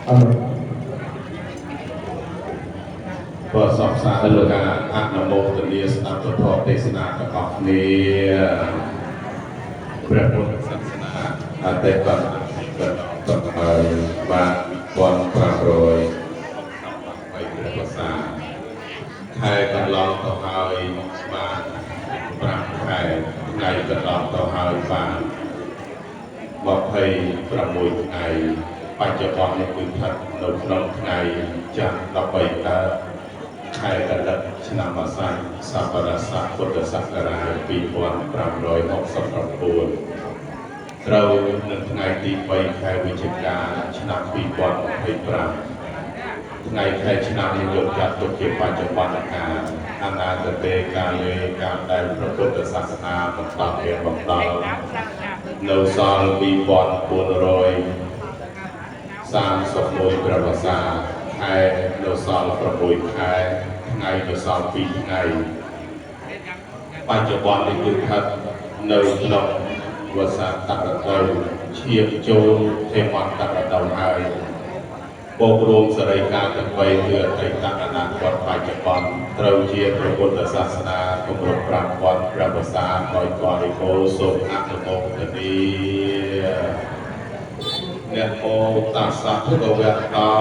អរ បើសពសាធុការអនុមោទនាស្ដាប់ពធទេសនាទាំងអស់គ្នាព្រះពុទ្ធសាសនាអតិបត្តិតទៅហើយបាន1568ព្រះវស្សាខែកន្លងទៅហើយបាន5ខែថ្ងៃកន្លងទៅហើយបាន26ថ្ងៃបច្ចុប្បន្ននេះគឺស្ថិតនៅក្នុងថ្ងៃច័ន្ទ13កើតខែកត្តិកឆ្នាំអាសាញសប្បុរស័កពុទ្ធសករាជ2569ត្រូវនឹងថ្ងៃទី3ខែវិច្ឆិកាឆ្នាំ2025ថ្ងៃខែឆ្នាំនេះលោកចាត់ទុកជាបច្ចុប្បន្នកាលអនាគតេកាលេកាលដែលព្រះពុទ្ធសាសនាបន្តមានបន្តនៅសល់2431ព្រះវស្សាខែនៅសល់6ខែថ្ងៃនៅសល់2ថ្ងៃបច្ចុប្បន្ននេះគឺស្ថិតនៅក្នុងវស្សាតរដូវឈាមចូលហេមន្តរដូវហើយបូករួមសរីកាលទាំង3គឺអតីតអនាគតបច្ចុប្បន្នត្រូវជាព្រះពុទ្ធសាសនាគម្រប់5000ព្រះវស្សាដោយបរិបូរណ៍សូមអនុមោទនា នមោតស្សៈភគវៈតោ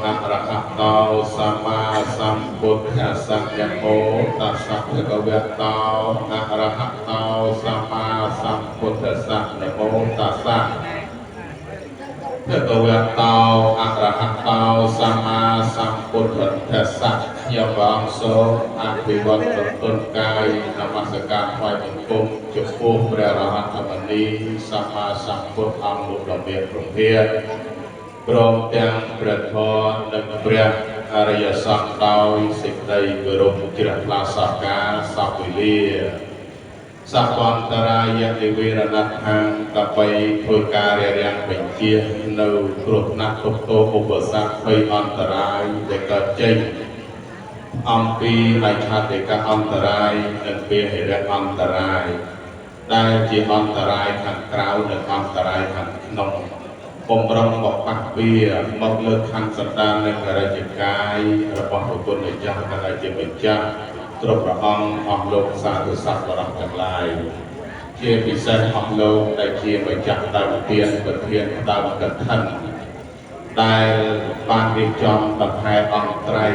អរហតោសម្មាសម្ពុទ្ធស្សៈនមោតស្សៈភគវៈតោអរហតោសម្មាសម្ពុទ្ធស្សៈនមោតស្សៈភគវៈតោអរហតោសម្មាសម្ពុទ្ធស្សៈខ្ញុំព្រះអង្គសូមអភិវឌ្ឍទុនកាយនមស្ការថ្វាយបង្គំចំពោះព្រះរហន្តមនីសម្មាសម្ពុទ្ធអង្គលោកដ៏មានព្រះភិក្ខព្រមទាំងព្រះធម៌និងព្រះអរិយសង្ឃដោយសេចក្តីគោរពជ្រះថ្លាសពកាលសពវេលាសពន្តរាយនិវេរណដ្ឋានដើម្បីធ្វើការរារាំងបញ្ជានៅគ្រោះថ្នាក់ទុក្ខទោសឧបសគ្គភ័យអន្តរាយដែលកើតចេញអំពីអច្ឆតិកអន្តរាយនិងពាហិរៈអន្តរាយដែលជាអន្តរាយខាងក្រៅនិងអន្តរាយខាងក្នុងបំរុងមកប៉ះវាមកលើខណ្ឌសន្តាននិងករិយាកាយរបស់ព្រះគុណម្ចាស់ករិយាម្ចាស់គ្រប់ព្រះអង្គអស់លោកសាធុសប្បុរសទាំងឡាយជាពិសេសអស់លោកដែលជាម្ចាស់ដើមទានប្រធានដើមកឋិនដែលបានរៀបចំដង្ហែអង្គត្រៃ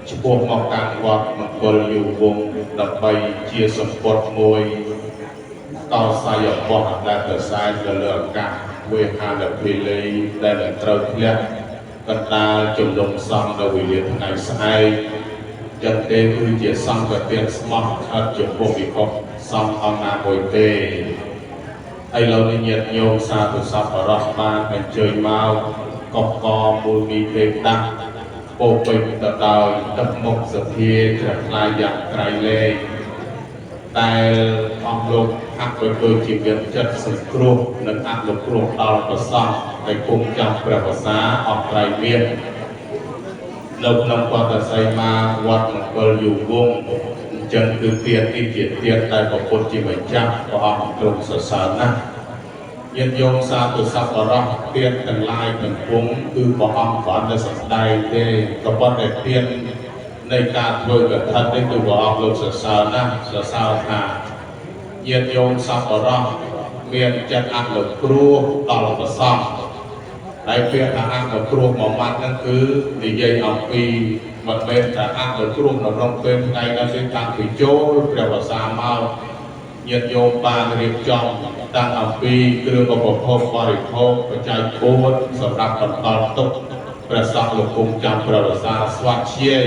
ឆ្ពោះមកកាន់វត្តមង្គលយុវងដើម្បីជាសម្ពត់មួយកោសយពតដែលប្រសែតទៅលើអាកាសវេហានភិលីដែលនឹងត្រូវធ្លាក់កណ្ដាលជំនុំសង្ឃនៅវេលាថ្ងៃស្អែកចឹងទេគឺជាសង្ឃទានស្មោះអត់ចំពោះវិខសង្ឃអង្គណាមួយទេឥឡូវនេះញាតិញោមសាធុសប្បុរសបានអញ្ជើញមកកកកមូលនីទេពតាពោពេញទៅដោយទឹកមុខសទ្ធាជ្រះថ្លាយ៉ាងក្រៃលែងដែលអស់លោកហាក់បីដូចជាមានចិត្តសង្គ្រោះនិងអនុគ្រោះដល់ព្រះសង្ឃដែលគង់ចាំព្រះវស្សាអស់ត្រៃមាននៅក្នុងវត្តសីមាវត្តមង្គលយុវងអញ្ចឹងគឺទាននេះជាទានដែលព្រះពុទ្ធជាម្ចាស់ព្រះអង្គទ្រង់សរសើរណាស់ញាតិញោមសាធុសប្បុរសទានទាំងឡាយទាំងពួងគឺព្រះអង្គគ្រាន់តែសម្ដែងទេក៏ប៉ុន្តែទាននៃការធ្វើកឋិននេះគឺព្រះអង្គលោកសរសើរណាស់សរសើរថាញាតិញោមសប្បុរសមានចិត្តអនុគ្រោះដល់ព្រះសង្ឃហើយពាក្យថាអនុគ្រោះមួយម៉ាត់ហ្នឹងគឺនិយាយអំពីមិនមែនតែអនុគ្រោះនៅក្នុងពេលថ្ងៃនោះទេតាំងពីចូលព្រះវស្សាមកញាតិញោមបានរៀបចំតាំងអំពីគ្រឿងឧបភោគបរិភោគបច្ច័យ4សម្រាប់បន្តទុកព្រះសង្ឃលោកគង់ចាំព្រះវស្សាស្វាធ្យាយ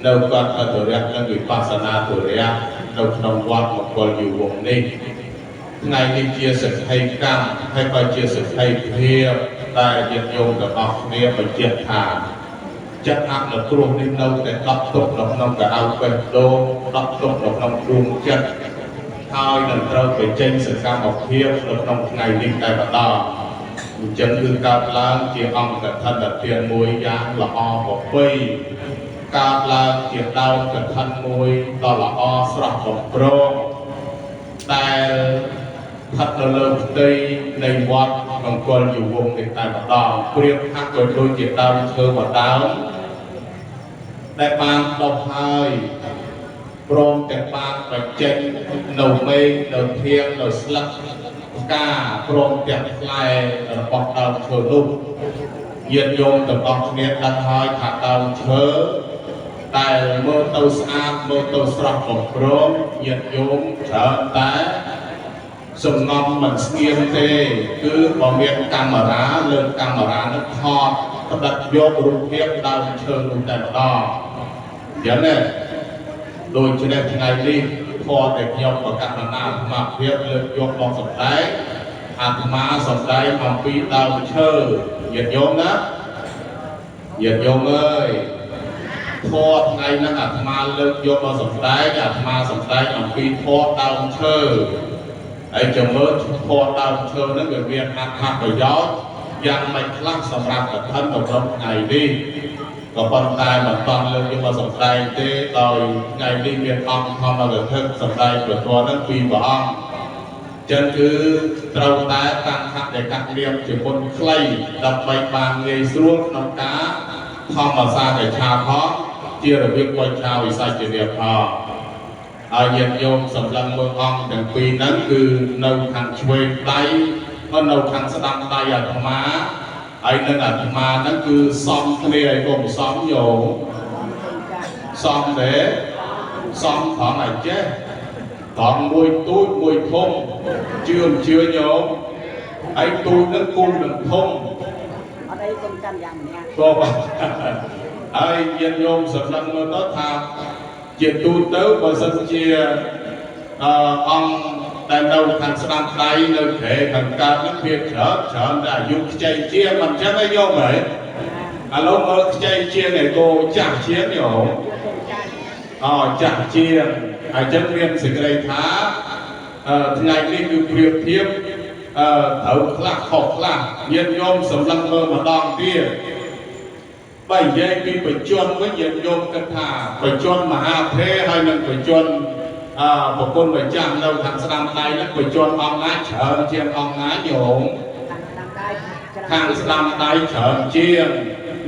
នៅកត្តធរៈនិងវិបស្សនាធរៈនៅក្នុងវត្តមង្គលយុវងនេះថ្ងៃនេះជាសក្ខីកម្មហើយក៏ជាសក្ខីភាពដែលញាតិញោមទាំងអស់គ្នាបញ្ជាក់ថាចិត្តអនុគ្រោះនេះនៅតែដក់ទុកនៅក្នុងកៅបេះដូងដក់ទុកនៅក្នុងដួងចិត្តហើយនឹងត្រូវបញ្ចេញសកម្មភាពនៅក្នុងថ្ងៃនេះតែម្ដងអញ្ចឹងគឺកើតឡើងជាអង្គកឋិនទានមួយយ៉ាងល្អប្រពៃកើតឡើងជាដើមកឋិនមួយដ៏ល្អស្រស់បំព្រងដែលស្ថិតនៅលើផ្ទៃនៃវត្តម មង្គលយុវងនេះតែម្ដងប្រៀបហាក់ក៏ដូចជាដើមឈើមួយដើមដែលបានដុះហើយព្រមទាំងបានបញ្ចេញនៅមេឃនៅធាងនៅស្លឹកផ្កាព្រមទាំងផ្លែរបស់ដើមឈើនោះញាតិញោមទាំងអស់គ្នាដឹងហើយថាដើមឈើដែលមើលទៅស្អាតមើលទៅស្រស់បំព្រងញាតិញោមច្រើនតែសំងំមិនស្ងៀមទេគឺបើមានកាមេរ៉ាលើកកាមេរ៉ានឹងថតផ្ដិតយករូបភាពដើមឈើនោះតែម្ដងអញ្ចឹងណាដូច្នេះថ្ងៃនេះធម៌ដែលខ្ញុំប្រកាសណាអាត្មាភាពលើកយកមកសម្ដែងអាត្មាសម្ដែងអំពីដើមឈើញាតិញោមណាញាតិញោមអើយធម៌ថ្ងៃហ្នឹងអាត្មាលើកយកមកសម្ដែងអាត្មាសម្ដែងអំពីធម៌ដើមឈើហើយចាំមើលធម៌ដើមឈើហ្នឹងវាមានអត្ថប្រយោជន៍យ៉ាងម៉េចខ្លះសម្រាប់កឋិននៅក្នុងថ្ងៃនេះក៏ប៉ុន្តែមិនតន់លើកយកមកសម្ដែងទេដោយថ្ងៃនេះមានអង្គធម្មកថាសម្ដែងប្រធមហ្នឹងពីរព្រះអង្គចឹងគឺត្រូវតែតាំងហតិកនាមជាមុនខ្លីដើម្បីបានងាយស្រួលក្នុងការធម្មសាកឆាផងជារបៀបវិជ្ជាវិសាជនាផងហើយញាតិញោមសម្លឹងមើលអង្គទាំងពីរហ្នឹងគឺនៅខាងឆ្វេងដៃក៏នៅខាងស្ដាំដៃអាត្មាហើយនឹងអាត្មាហ្នឹងគឺសំគ្នាឲ្យកុំសំញោមសំទេសំត្រង់ឲ្យចេះត្រង់មួយទូចមួយធំជឿមិនជឿញោមហើយទូចហ្នឹងគូនឹងធំ អត់អីកុំកាន់យ៉ាងម្នាក់ ក៏បាទហើយញាតិញោមសម្លឹងមើលទៅថាជាទូទៅបើសិនជាអង្គដែលនៅខាងស្ដាំដៃនៅក្រែខាងកើតហ្នឹងវាច្រើនច្រើនតែអាយុខ្ចីជាងមិនចឹងទេញោមហ៎ឥឡូវមើលខ្ចីជាងឯគោចាស់ជាងញោម កុំកាន់ អចាស់ជាងហើយចឹងមានសេចក្តីថាថ្ងៃនេះគឺប្រៀបធៀបត្រូវខ្លះខុសខ្លះញាតិញោមសម្លឹងមើលម្ដងទៀតបើនិយាយពីបច្ចុប្បន្នវិញញាតិញោមគិតថាបច្ចុប្បន្នមហាថេរហើយនិងបច្ចុប្បន្នប្រពន្ធម្ចាស់នៅខាងស្ដាំដៃហ្នឹងបច្ចុប្បន្នអង្គណាច្រើនជាងអង្គណាញោម ខាងស្ដាំដៃ ខាងស្ដាំដៃច្រើនជាង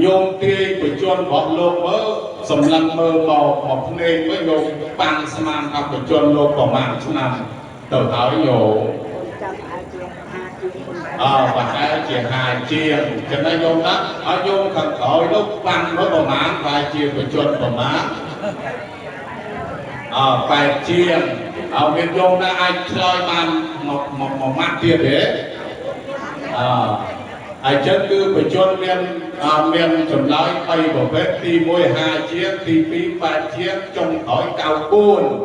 ញោមទាយបច្ចុប្បន្នរបស់លោកមើលសម្លឹងមើលមកមកភ្នែកមើលញោមប៉ាន់ស្មានថាបច្ចុប្បន្នលោកប្រហែលឆ្នាំទៅហើយញោម កុំចាំប្រហែលជា50ជាងកុំ អប្រហែលជា50ជាងចំណែកញោមណាឲ្យញោមខាងក្រោយនោះប៉ាន់មើលប្រហែលប្រហែលជាបច្ចុប្បន្នប្រហែលអ8ជាងឲ្យមានញោមណាអាចឆ្លើយបានមកមកមួយម៉ាត់ទៀតទេអហើយចឹងគឺបច្ចុប្បន្នមានមានចម្លើយ3ប្រភេទទី1 5ជាងទី2 8ជាងចុងក្រោយ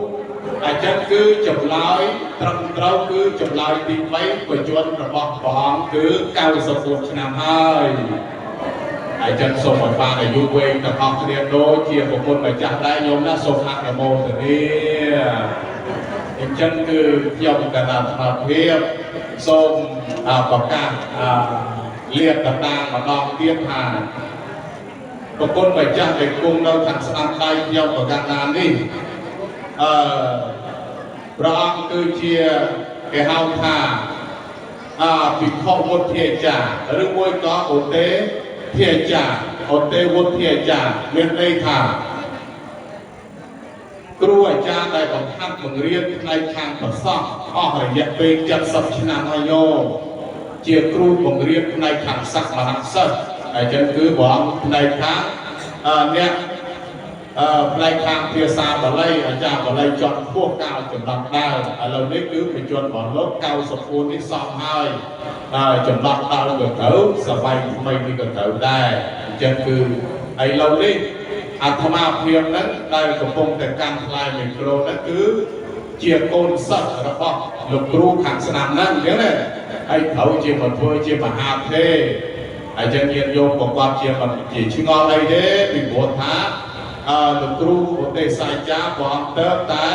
94ហើយចឹងគឺចម្លើយត្រឹមត្រូវគឺចម្លើយទី3បច្ចុប្បន្នរបស់ព្រះអង្គគឺ94ឆ្នាំហើយហើយចឹងសូមឲ្យបានអាយុវែងទាំងអស់គ្នាដូចជាប្រពន្ធម្ចាស់ដែរញោមណាសូមអនុមោទនាអញ្ចឹងគឺខ្ញុំកណ្ដាលស្មារភាពសូមប្រកាសលាតតំណាងម្ដងទៀតថាប្រពន្ធម្ចាស់ដែលគង់នៅខាងស្ដាំដៃខ្ញុំប្រកាសណានេះអឺព្រះអង្គគឺជាគេហៅថាភិក្ខុវុធាចារឬមួយក៏ឧទេធាចារឧទេវុធាចារមានន័យថាគ្រូអាចារ្យដែលបង្ហាត់បង្រៀនផ្នែកខាងប្រសពអស់រយៈពេល70ឆ្នាំហើយញោមជាគ្រូបង្រៀនផ្នែកខាងសាសមរសិស្សហើយចឹងគឺព្រះអង្គផ្នែកខាងអ្នកផ្នែកខាងភាសាបាលីអាចារ្យបាលីជាន់ខ្ពស់កាលចំណត់ដើមឥឡូវនេះគឺបញ្ជនរបស់លោក94នេះសមហើយចំណត់ដើមក៏ត្រូវសម័យថ្មីនេះក៏ត្រូវដែរអញ្ចឹងគឺឥឡូវនេះអាត្មាភាពហ្នឹងដែលកំពុងតែកាន់ផ្លែមីក្រូហ្នឹងគឺជាកូនសិស្សរបស់លោកគ្រូខាងស្នាមហ្នឹងអញ្ចឹងណាហើយត្រូវជាមកធ្វើជាមហាថេរហើយចឹងញាតិញោមក៏គាត់ជាមិនជាឆ្ងល់អីទេពីព្រោះថាលោកគ្រូឧទេសសាចារ្យព្រះអង្គទៅតែ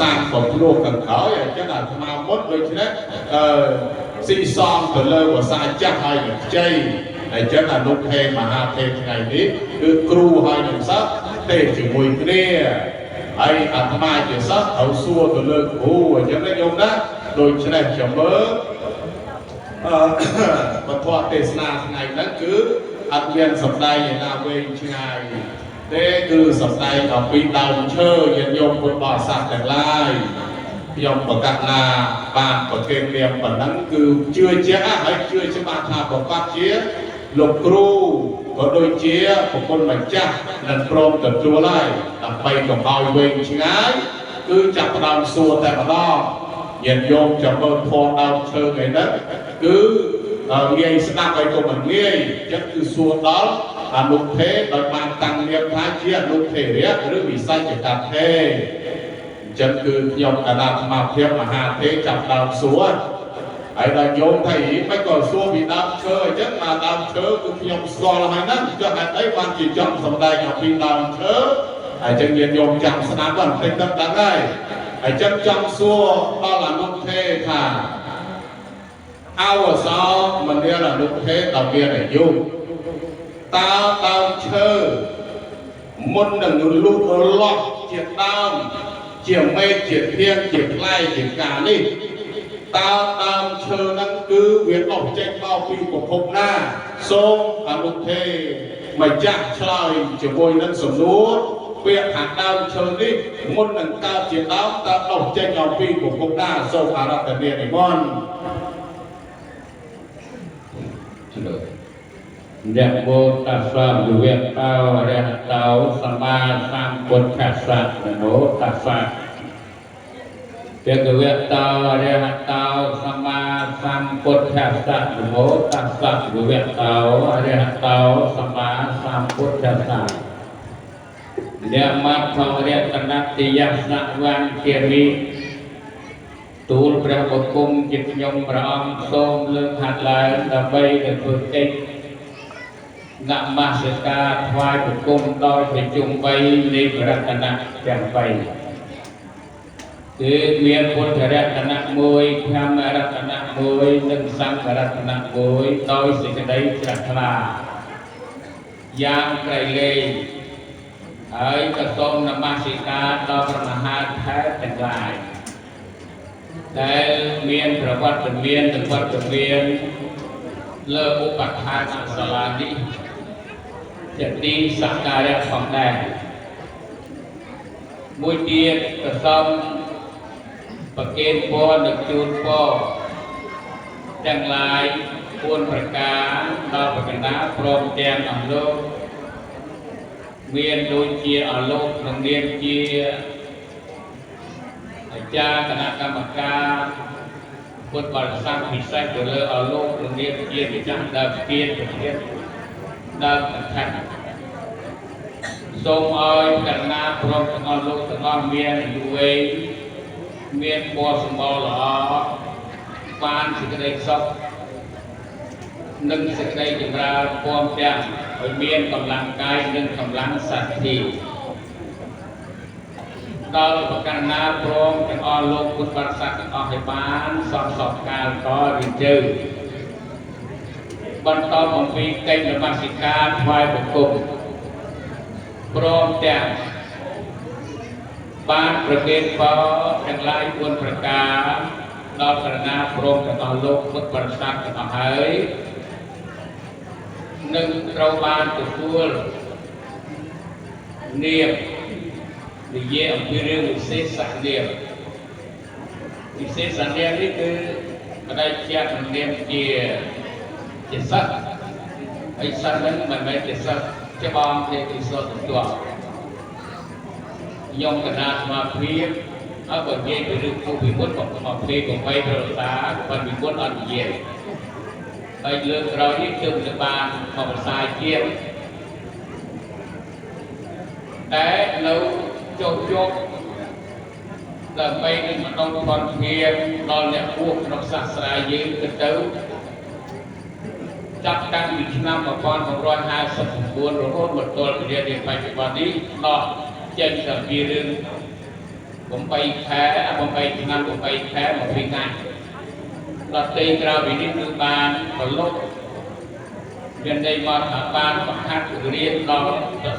សាងបំភ្លោះខាងក្រោយអញ្ចឹងអាត្មាមុតដូច្នេះស៊ីសងទៅលើភាសាចាស់ហើយនឹងខ្ចីហើយចឹងអនុភេមហាទេថ្ងៃនេះគឺគ្រូហើយនឹងសិស្សទេជាមួយគ្នាហើយអាត្មាជាសិស្សត្រូវសួរទៅលើគ្រូអញ្ចឹងណាញោមណាដូច្នេះចាំមើល ពធទេសនាថ្ងៃហ្នឹងគឺអត់មានសម្ដែងឯណាវែងឆ្ងាយទេគឺសម្ដែងអំពីដើមឈើញាតិញោមពុទ្ធបរិស័ទទាំងឡាយខ្ញុំប្រកាសណាបានប្រគេននាមប៉ុណ្ណឹងគឺជឿជាក់ហើយជឿច្បាស់ថាប្រកាសជាលោកគ្រូក៏ដូចជាប្រពន្ធម្ចាស់នឹងព្រមទទួលហើយដើម្បីកុំឲ្យវែងឆ្ងាយគឺចាប់ផ្ដើមសួរតែម្ដងញាតិញោមចាំមើលធម៌ដើមឈើថ្ងៃហ្នឹងគឺងាយស្ដាប់ឲ្យក៏មិនងាយអញ្ចឹងគឺសួរដល់អនុថេរដោយបានតាំងនាមថាជាអនុថេរៈឬវិសច្ចកថេរអញ្ចឹងគឺខ្ញុំកណាអាត្មាភាពមហាទេចាប់ដើមសួរហើយដល់ញោមថាអីមិនក៏សួរពីដើមឈើអញ្ចឹងមកដើមឈើគឺខ្ញុំស្គាល់ហើយហ្នឹងចុះហេតុអីបានជាចង់សម្ដែងអំពីដើមឈើហើយអញ្ចឹងញាតិញោមចាំស្ដាប់បន្តិចទៅដឹងហើយអញ្ចឹងចង់សួរដល់អនុថេរថាអវសោមនាលអនុថេរដល់មានអាយុតើដើមឈើមុននឹងលូតលាស់ជាដើមជាមេឃជាធាងជាផ្លែជាផ្កានេះតើដើមឈើហ្នឹងគឺវាដុះចេញមកពីប្រភពណាសូមអនុថេរម្ចាស់ឆ្លើយជាមួយនឹងសំណួរពាក្យថាដើមឈើនេះមុននឹងកើតជាដើមតើដុះចេញអំពីប្រភពណាសូមអារាធនានិមន្ត ឆ្លើយនមោតស្សៈភគវតោអរហតោសម្មាសម្ពុទ្ធស្សៈនមោតស្សៈភគវតោអរហតោសម្មាសម្ពុទ្ធស្សៈនមោតស្សៈភគវតោអរហតោសម្មាសម្ពុទ្ធស្សៈអ្នកមត្ថរតនតិយសវង្គាមិទូលព្រះបង្គំជាខ្ញុំព្រះអង្គសូមលើកហាត់ឡើងដើម្បីទៅធ្វើកិច្ចនមស្ការថ្វាយបង្គំដល់ប្រជុំ3នៃព្រះរតនៈទាំង3គឺមានពុទ្ធរតនៈ1ធម្មរតនៈ1និងសង្ឃរតនៈ1ដោយសេចក្តីជ្រះថ្លាយ៉ាងក្រៃលែងហើយក៏សូមនមស្ការដល់ព្រះមហាថេរទាំងឡាយដែលមានប្រវត្តិមាននិងវត្តមានលើឧបដ្ឋានសាលានេះជាទីសក្ការៈផងដែរមួយទៀតក៏សូមប្រគេនពរនិងជូនពរទាំងឡាយ4ប្រការដល់ប្រកណាព្រមទាំងអស់លោកមានដូចជាអស់លោកក្នុងនាមជាអាចារ្យគណៈកម្មការពុទ្ធបរិស័ទពិសេសទៅលើអស់លោកក្នុងនាមជាម្ចាស់ដើមគៀនប្រធានដើមកថាសូមឲ្យកណ្ណាព្រមទាំងអស់លោកទាំងអស់មានអាយុវែងមានពណ៌សម្បុរល្អបានសេចក្តីសុខនិងសេចក្តីចម្រើនពំទាំងឲ្យមានកម្លាំងកាយនិងកម្លាំងសទ្ធាដល់ប្រកណ្ណាព្រមទាំងអស់លោកពុទ្ធបរិស័ទទាំងអស់ឲ្យបានសពសពកាលតឬជើបន្តអំពីកិច្ចនមស្ការថ្វាយបង្គំព្រមទាំងបានប្រគេនពរទាំងឡាយ4ប្រការដល់ក្រណាព្រមទាំងអស់លោកពុទ្ធបរិស័ទទាំងអស់ហើយនឹងត្រូវបានទទួលនាមនិយាយអំពីរឿងវិសេសនាមវិសេសនាមនេះគឺបដិជាក្នុងនាមជាជាសិស្សហើយសិស្សហ្នឹងមិនមែនជាសិស្សច្បងទេគឺសិស្សទទួលខ្ញុំកណាស្មាភាពហើយបើនិយាយពីរឿងពុះពីមុនក៏28ប្រសាបើពីមុនអត់និយាយហើយលើកក្រោយនេះទើបจะបានមកប្រសាជាតិតែនៅចុះយកដើម្បីនឹងម្ដងធនធានដល់អ្នកពោះក្នុងសាសនាយើងទៅចាប់តាំងពីឆ្នាំ1959រហូតមកទល់ពេលនេះបច្ចុប្បន្ននេះដល់ចេញតែពីរឿង8ខែ8ឆ្នាំ8ខែ20ថ្ងៃដល់ទីក្រៅពីនេះគឺបានប្រលប់មានន័យមកថាបានបង្ហាត់រៀនដល់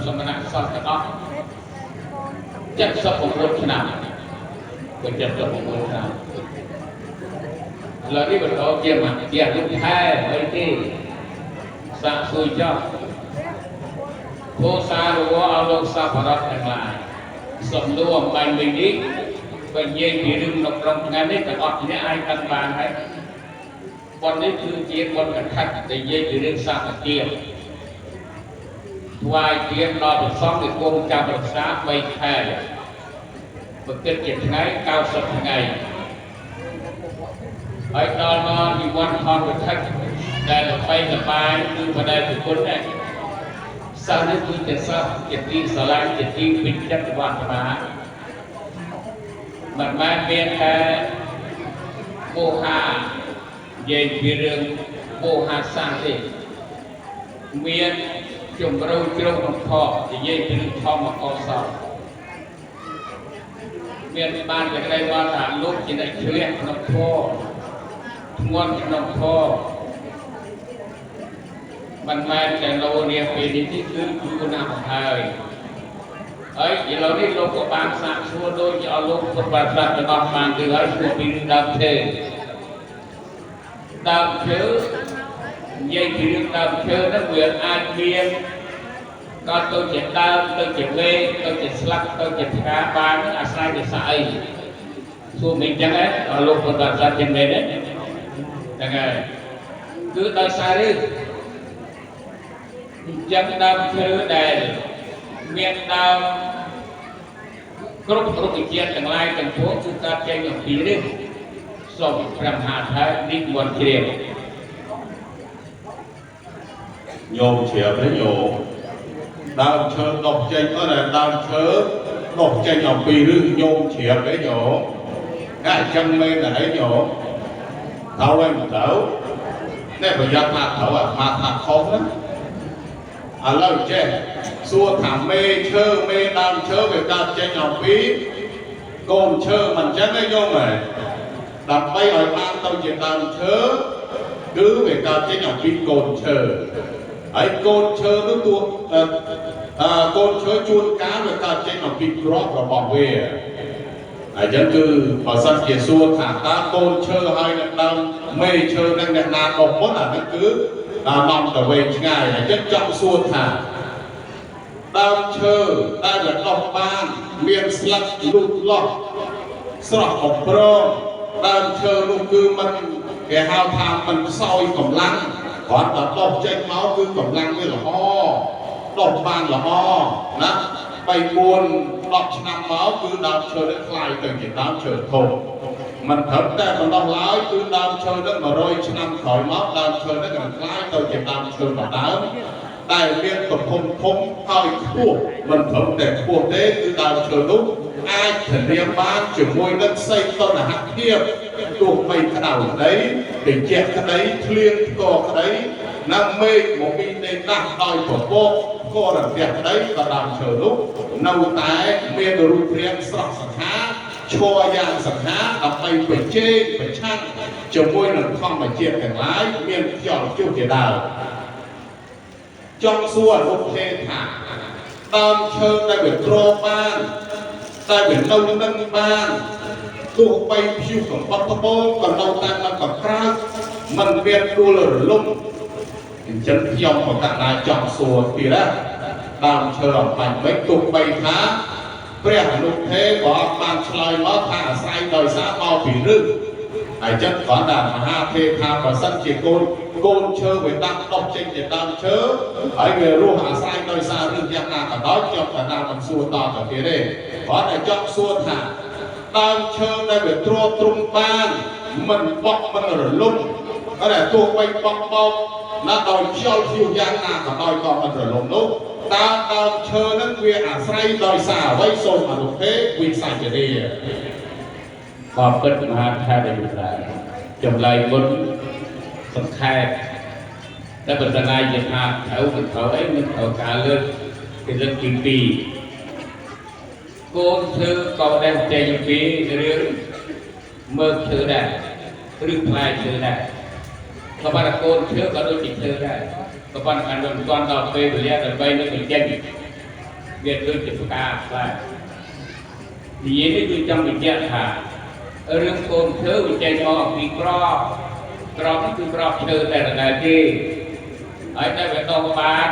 សមណសិស្សទាំងអស់79ឆ្នាំក៏79ឆ្នាំ ឥឡូវនេះបន្តជាមជាលោកថែអីទេសាកសួរចោះពោសារវអលោកសប្បរតទាំងឡាយសំណួរអំបញ្ញមិញនេះបើនិយាយពីរឿងនៅក្នុងថ្ងៃនេះទាំងអស់គ្នាអាចដឹងបានហើយបុណ្យនេះគឺជាបុណ្យកថាដែលនិយាយពីរឿងសាមគ្គីថ្វាយទៀនដល់ព្រះសង្ឃដែលគង់ចាំរក្សា3ខែបើគិតជាថ្ងៃ90ថ្ងៃហើយដល់មកនិវត្តន៍ថនវត្ថុដែលល្បីល្បាញគឺបដិប្រគុណដែរសិស្សនេះគឺជាសិស្សជាទីស្រឡាញ់ជាទីពេញចិត្តរបស់អាត្មាមិនមែនមានតែបោហានិយាយពីរឿងបោហាសាសទេមានជំរឿជ្រុងក្នុងខនិយាយពីរឿងធម្មកោសលមានបានតែក្តីว่าថាលោកជាអ្នកជ្រះក្នុងធម៌ធ្ងន់ក្នុងធម៌មិនមែនតែលោនាពេលនេះទេគឺយូរណាស់មកហើយហើយឥឡូវនេះលោកក៏បានសាកសួរដូចជាអស់លោកពុទ្ធបរិស័ទទាំងអស់បានគឺហើយសួរពីរឿងដើមឈើដើមឈើនិយាយពីរឿងដើមឈើហ្នឹងវាអាចមានក៏ទៅជាដើមទៅជាវេទៅជាស្លឹកទៅជាផ្កាបានហ្នឹងអាស្រ័យទៅស្អីសួរមិនចឹងហ៎អស់លោកពុទ្ធបរិស័ទចឹងមែនទេហ្នឹងហើយគឺដោយសាររឿងអញ្ចឹងដើមឈើដែលមានដើមគ្រប់រុក្ខជាតិទាំងឡាយទាំងពួងគឺកើតចេញអំពីរឿងសូមព្រះមហាថេរនិមន្តជ្រាប ញោមជ្រាបទេញោមដើមឈើដុះចេញអត់តែដើមឈើដុះចេញអំពីរឿងញោមជ្រាបទេញោមតែអញ្ចឹងមែនតែអីញោមត្រូវហើយមិនត្រូវនេះប្រយ័ត្នថាត្រូវអាត្មាថាខុសណាឥឡូវចេះសួរថាមេឈើមេដើមឈើវាកើតចេញអំពីកូនឈើមិនអញ្ចឹងទេញោមហ៎ដើម្បីឲ្យបានទៅជាដើមឈើគឺវាកើតចេញអំពីកូនឈើហើយកូនឈើនោះតួអឺអឺកូនឈើជួនកាលវាកើតចេញអំពីគ្រាប់របស់វាហើយអញ្ចឹងគឺបើសិនជាសួរថាតើកូនឈើហើយនឹងដើមមេឈើនឹងអ្នកណាដុះមុនអាហ្នឹងគឺនាំទៅវែងឆ្ងាយអញ្ចឹងចង់សួរថាដើមឈើដែលវាដុះបានមានស្លឹកលូតលាស់ស្រស់បំព្រងដើមឈើនោះគឺមិនគេហៅថាមិនខ្សោយកម្លាំងគ្រាន់តែដុះចេញមកគឺកម្លាំងវាល្អដុះបានល្អណា3 4 10ឆ្នាំមកគឺដើមឈើនេះក្លាយទៅជាដើមឈើធំមិនត្រឹមតែបណ្ដោះឡើយគឺដើមឈើនេះ100ឆ្នាំក្រោយមកដើមឈើនេះក៏ក្លាយទៅជាដើមឈើម្ដើមដែលមានទំហំធំហើយខ្ពស់មិនត្រឹមតែខ្ពស់ទេគឺដើមឈើនោះអាចធានាបានជាមួយនឹងសីតុណ្ហភាពទោះបីក្តៅក្តីត្រជាក់ក្តីធ្លៀងផ្គរក្តីនិងមេឃមកពីនៃដាស់ដោយពពកក៏រន្ទះក្តីក៏ដើមឈើនោះនៅតែមានរូបរាងស្រស់សង្ហាឈរយ៉ាងសង្ហាដើម្បីប្រជែងប្រឆាំងជាមួយនឹងធម្មជាតិទាំងឡាយមានខ្យល់ព្យុះជាដើមចង់សួរអនុភេថាដើមឈើដែលវាទ្របានតែវានៅនឹងបានទោះបីព្យុះកំបត់ត្បូងក៏នៅតែមិនកក្រើកមិនមានដួលរលំអញ្ចឹងខ្ញុំក៏កណ្ដាលចង់សួរទៀតណាដើមឈើអំបញ្ញមិនទោះបីថាព្រះអនុភេក៏អត់បានឆ្លើយមកថាអាស្រ័យដោយសារមកពីរឹសហើយចឹងគ្រាន់តែមហាទេថាបើសិនជាកូនកូនឈើវាដាក់ដុះចេញជាដើមឈើហើយវារស់អាស្រ័យដោយសាររឹសយ៉ាងណាក៏ដោយខ្ញុំកណ្ដាលមិនសួរតទៅទៀតទេគ្រាន់តែចង់សួរថាដើមឈើដែលវាទ្រទ្រង់បានមិនបក់មិនរលំក៏តែទោះបីបក់បោកណាដោយខ្យល់ព្យុះយ៉ាងណាក៏ដោយក៏មិនរលំនោះតើដើមឈើនឹងវាអាស្រ័យដោយសារអ្វីសូមអនុទេវិសាចរា បបិទ្ធមហាថេរយុឡាចម្លើយមុនសង្ខេបតែបណ្ដាជាថាត្រូវមិនត្រូវអីមិនត្រូវការលើកពីលើកទី2កូនឈើក៏ដែលចេញពីរឿងមើលឈើដែរឬផ្លែឈើដែរក៏ប៉ុន្តែកូនឈើក៏ដូចជាឈើដែរក៏ប៉ុន្តែមិនទាន់ដល់ពេលវេលាដើម្បីនឹងបញ្ចេញវាដូចជាផ្កាផ្លែនិយាយនេះគឺចង់បញ្ជាក់ថា រឿងកូនឈើវាចេញមកអំពីក្របក្របគឺក្របឈើតែដដែលទេហើយតែវាដុះបាន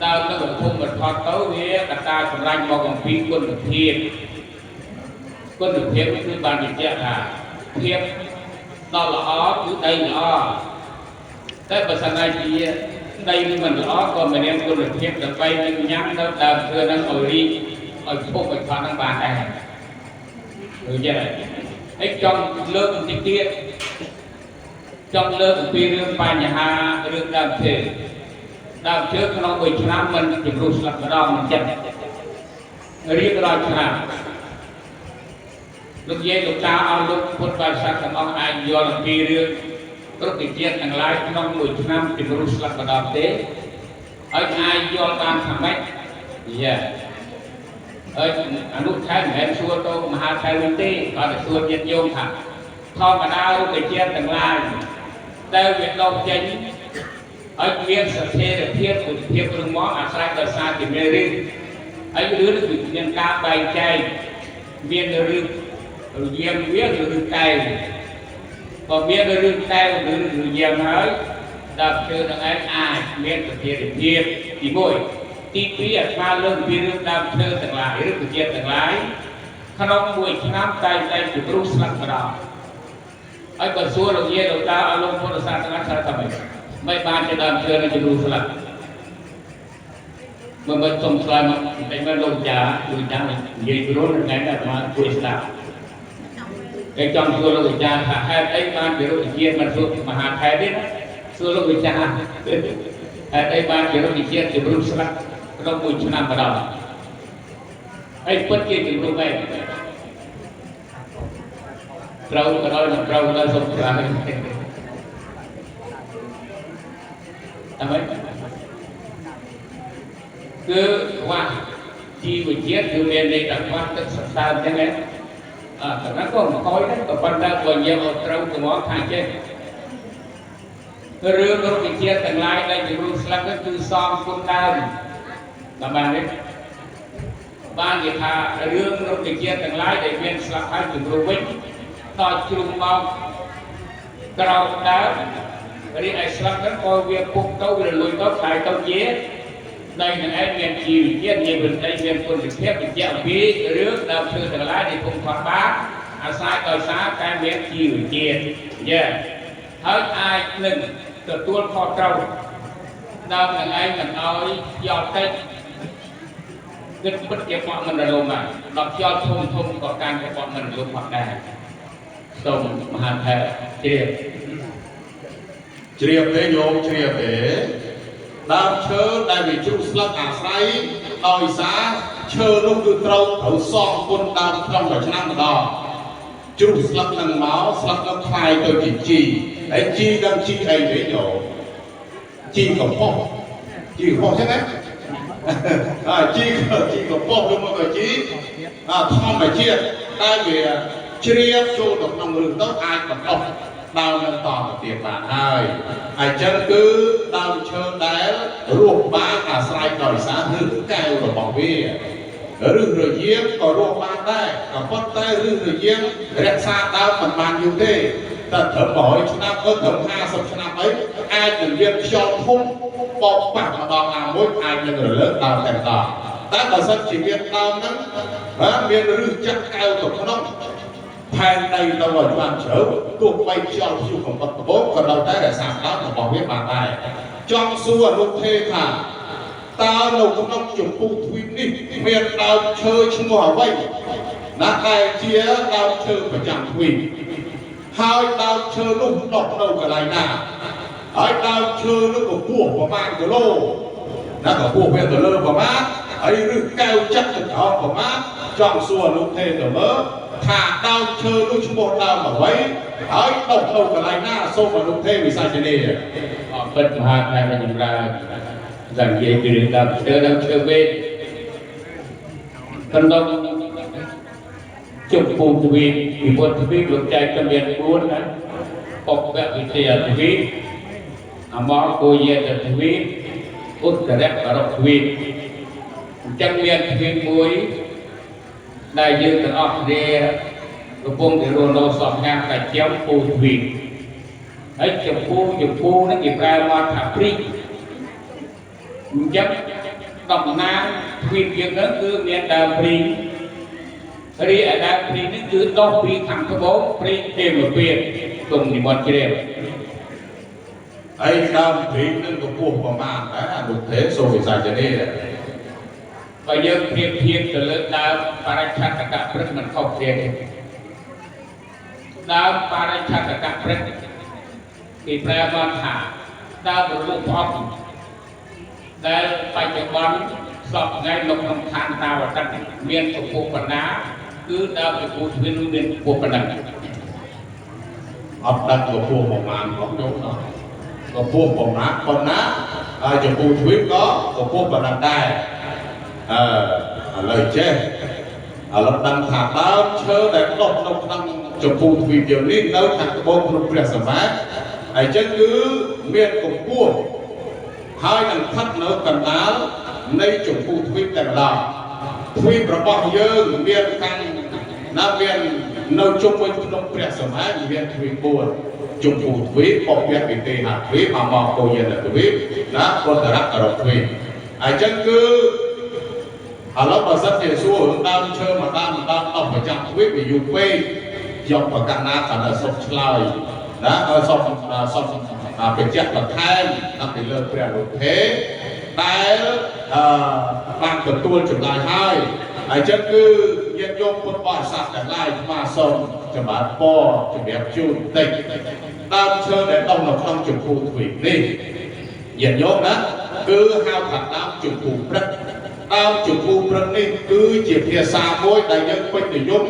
ដើមនឹងធំបន្ថតទៅវាកត្តាសម្រាប់មកអំពីគុណភាពគុណភាពគឺបានបញ្ជាក់ថាភាពដល់ល្អគឺដីល្អតែបើសិនជាដីនេះមិនល្អក៏មិនមានគុណភាពដើម្បីនឹងញ៉ាំនៅដើមឈើនឹងឲ្យរីកឲ្យពុកឲ្យផាត់នឹងបានដែរដូចចឹងហើយចង់លើកបន្តិចទៀតចង់លើកអំពីរឿងបញ្ហារឿងដើមឈើដើមឈើក្នុងមួយឆ្នាំមិនជំរុះស្លឹកម្ដងមិនចិត្តរៀងរាល់ឆ្នាំលោកយាយលោកតាអស់លោកពុទ្ធបរិស័ទទាំងអស់អាចយល់អំពីរឿងរុក្ខជាតិទាំងឡាយក្នុងមួយឆ្នាំជំរុះស្លឹកម្ដងទេហើយអាចយល់បានថាម៉េចយ៉ាហើយអនុថែមមិនមែនសួរទៅមហាថែមវិញទេគាត់តែសួរញាតិញោមថាធម្មតារុក្ខជាតិទាំងឡាយដែលវាដុះចេញហើយមានស្ថិរភាពគុណភាពរឹងមាំអាស្រ័យដោយសារជាមានឫសហើយឫសគឺមានការបែងចែកមានឫសរយាមវាឬឫសកែវបើមានឫសកែវឬរយាមហើយដើមឈើនឹងឯងអាចមានស្ថិរភាពទី1ទី2អាត្មាលើកពីរឿងដើមឈើទាំងឡាយឬរុក្ខជាតិទាំងឡាយក្នុងមួយឆ្នាំតែងតែជំរុះស្លឹកម្ដងហើយបើសួរលោកយាយលោកតាអស់លោកពុទ្ធសាសនាថាថាម៉េចមិនបានជាដើមឈើនឹងជំរុះស្លឹកមើលមើលសុំឆ្លើយមកតែមើលលោកចាលោកចានិយាយព្រោះថ្ងៃនេះអាត្មាជួយស្ដាប់គេចង់សួរលោកចាថាហេតុអីបានជារុក្ខជាតិមិនសួរមហាថែទេណាសួរលោកចាហេតុអីបានជារុក្ខជាតិជំរុះស្លឹកក្នុងមួយឆ្នាំម្ដងហើយពិតជាជំរុះមែនត្រូវក៏ដោយមិនត្រូវក៏ដោយសុំឆ្លើយតាមម៉េចគឺខ្វះជីវជាតិគឺមានន័យថាខ្វះទឹកសរសើមអញ្ចឹងឯងអើតែក៏មិនខ້ອຍដែរក៏ប៉ុន្តែបើយើងឲ្យត្រូវទៅមកថាចេះរឿងរុក្ខជាតិទាំងឡាយដែលជំរុះស្លឹកនោះគឺសំគុណដើមដល់បានទេបាននិយាយថារឿងរុក្ខជាតិទាំងឡាយដែលមានស្លឹកហើយជំរុះវិញដល់ជ្រុងមកក្រោមដើមរីឯស្លឹកហ្នឹងក៏វាពុកទៅវារលួយទៅខ្លាយទៅជាដីនឹងឯងមានជីវជាតិមានវិន័យមានគុណភាពបញ្ជាក់អំពីរឿងដើមឈើទាំងឡាយដែលពុំខាត់បានអាស្រ័យដោយសារតែមានជីវជាតិយ៉ាហើយអាចនឹងទទួលខុសត្រូវដើមនឹងឯងមិនឲ្យយកតិចគិតពិតជាបក់មិនរលំដែរដល់ខ្យល់ធំធំក៏កាន់តែបក់មិនរលំផងដែរសូមមហាថេរជ្រាប ជ្រាបទេញោមជ្រាបទេដើមឈើដែលវាជ្រុះស្លឹកអាស្រ័យដោយសារឈើនោះគឺត្រូវត្រូវសងគុណដើមក្នុងមួយឆ្នាំម្ដងជ្រុះស្លឹកនឹងមកស្លឹកនឹងខ្លាយទៅជាជីហើយជីដឹងជីអីទេញោមជីកំប៉ុស្តជីកំប៉ុស្តចឹងណាអាជីជីកំប៉ុស្តឬមកក៏ជីអាធម្មជាតិតែវាជ្រាបចូលទៅក្នុងឫសទៅអាចបណ្ដុះដើមនឹងតទៅទៀតបានហើយអញ្ចឹងគឺដើមឈើដែលរស់បានអាស្រ័យដោយសារឫសកែវរបស់វាឫសរយាងក៏រស់បានដែរក៏ប៉ុន្តែឫសរយាងរក្សាដើមមិនបានយូរទេតែត្រឹម100ឆ្នាំទៅត្រឹម50ឆ្នាំអីអាចនឹងមានខ្យល់ធំបោកប៉ះម្ដងណាមួយអាចនឹងរលើកដើមតែម្ដងតែបើសិនជាមានដើមហ្នឹងបាទមានឫសចាក់កែវទៅក្នុងផែនដីទៅឲ្យបានជ្រៅទោះបីខ្យល់ព្យុះកំបុតកបោក៏នៅតែរក្សាដើមរបស់វាបានដែរចង់សួរអនុទេថាតើនៅក្នុងចម្ពោះទ្វីបនេះមានដើមឈើឈ្មោះអ្វីណាដែលជាដើមឈើប្រចាំទ្វីបហើយដើមឈើនោះដុះនៅកន្លែងណាហើយដើមឈើនោះកម្ពស់ប្រមាណគីឡូណាកម្ពស់វាទៅលើប្រមាណហើយឫសកែវចាក់ទៅក្រោមប្រមាណចង់សួរអនុទេទៅមើលថាដើមឈើនោះឈ្មោះដើមអ្វីហើយដុះនៅកន្លែងណាសូមអនុទេវិសាជនី អរពិតមហាថេរចម្រើនតែនិយាយពីរឿងដើមឈើដើមឈើវិញក្នុងជុំពូទ្វីបពីពុទ្ធទ្វីបលោកចែកទៅមាន4ណាបុព្វវិទ្យាទ្វីបអមរគោយេតទ្វីបឧត្តរបរទ្វីបអញ្ចឹងមានទ្វីបមួយដែលយើងទាំងអស់គ្នា កំពុងតែរស់នៅសពថ្ងៃកាចំពូទ្វីបហើយចំពូចំពូហ្នឹងគេប្រើមកថាព្រីងអញ្ចឹងតំណាងទ្វីបយើងហ្នឹងគឺមានដើមព្រីងរីឯដើមព្រីងនេះគឺដុះពីខាងត្បូងព្រីងទេមពៀនគុំនិមន្តជ្រាប ហើយដើមព្រីងនឹងកម្ពស់ប្រមាណដែរអនុទេសូមវិសាចនី បើយើងប្រៀបធៀបទៅលើដើមបរិច្ឆតកព្រឹកមិនខុសគ្នាទេដើមបរិច្ឆតកព្រឹកគេប្រើមកថាដើមរលកផ្អកដែលបច្ចុប្បន្នសពថ្ងៃនៅក្នុងឋានតាវតិនមានកម្ពស់បណ្ណាគឺដើមចំពោះទ្វារនោះមានកម្ពស់ប៉ុណ្ណឹង អត់ដឹងកម្ពស់ប្រមាណផងញោមណោះកម្ពស់ប្រមាណប៉ុណ្ណាហើយចំពោះទ្វីបក៏កម្ពស់ប៉ុណ្ណឹងដែរអឺឥឡូវចេះឥឡូវដឹងថាដើមឈើដែលដុះនៅក្នុងចំពោះទ្វីបយើងនេះនៅខាងត្បូងភ្នំព្រះសម្បត្តិហើយចឹងគឺមានកម្ពស់ហើយនឹងស្ថិតនៅកណ្ដាលនៃចំពោះទ្វីបតែម្ដងទ្វីបរបស់យើងមានខាងណាមាននៅជុំវិញភ្នំព្រះសម្បត្តិមានទ្វីប4ជម្ពូទ្វីបពពៈវិទេហទ្វីបអមកោយនទ្វីបណាពុទ្ធរៈករទ្វីបអញ្ចឹងគឺឥឡូវបើសិនជាសួររឿងដើមឈើមួយដើមមួយដើមអស់ប្រចាំទ្វីបវាយូរពេកយកប្រកាសណាគាត់តែសុំឆ្លើយណាឲ្យសុំសុំបញ្ជាក់បន្ថែមដល់ពីលើព្រះលោកទេដែលអឺបានទទួលចម្លើយហើយអញ្ចឹងគឺញាតិញោមពុទ្ធបរិស័ទទាំងឡាយស្មាសូមចម្រើនពរជំរាបជូនបន្តិចដើមឈើដែលដុះនៅក្នុងជម្ពូទ្វីបនេះញាតិញោមណាគឺហៅថាដើមជម្ពូព្រឹកដើមជម្ពូព្រឹកនេះគឺជាភាសាមួយដែលយើងពេញនិយម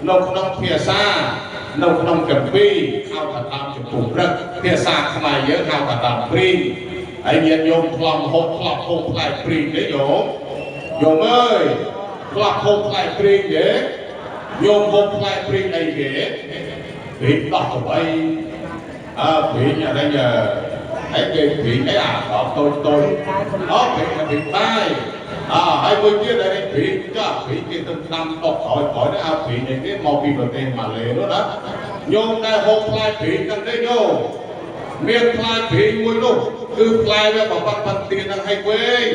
នៅក្នុងភាសានៅក្នុងកម្ពីហៅថាដើមជម្ពូព្រឹកភាសាខ្មែរយើងហៅថាដើមព្រីងហើយញាតិញោមធ្លំហូបធ្លាប់ហូបផ្លែព្រីងទេញោមញោមអើយធ្លាប់ហូបផ្លែព្រីងទេញោមហូបផ្លែព្រីងអីគេព្រីងដោះកបីអើព្រីងអានេះអីគេព្រីងអីអាដបតូចតូចអូព្រីងព្រីងបាយអើហើយមួយទៀតដែលព្រីងចាព្រីងគេទៅដាំដុះក្រោយក្រោយនេះអាព្រីងអីគេមកពីប្រទេសម៉ាឡេនោះណាញោមដែលហូបផ្លែព្រីងហ្នឹងទេញោមមានផ្លែព្រីងមួយនោះគឺផ្លែវាបបិទ្ធបន្ទានហ្នឹងឲ្យវិញ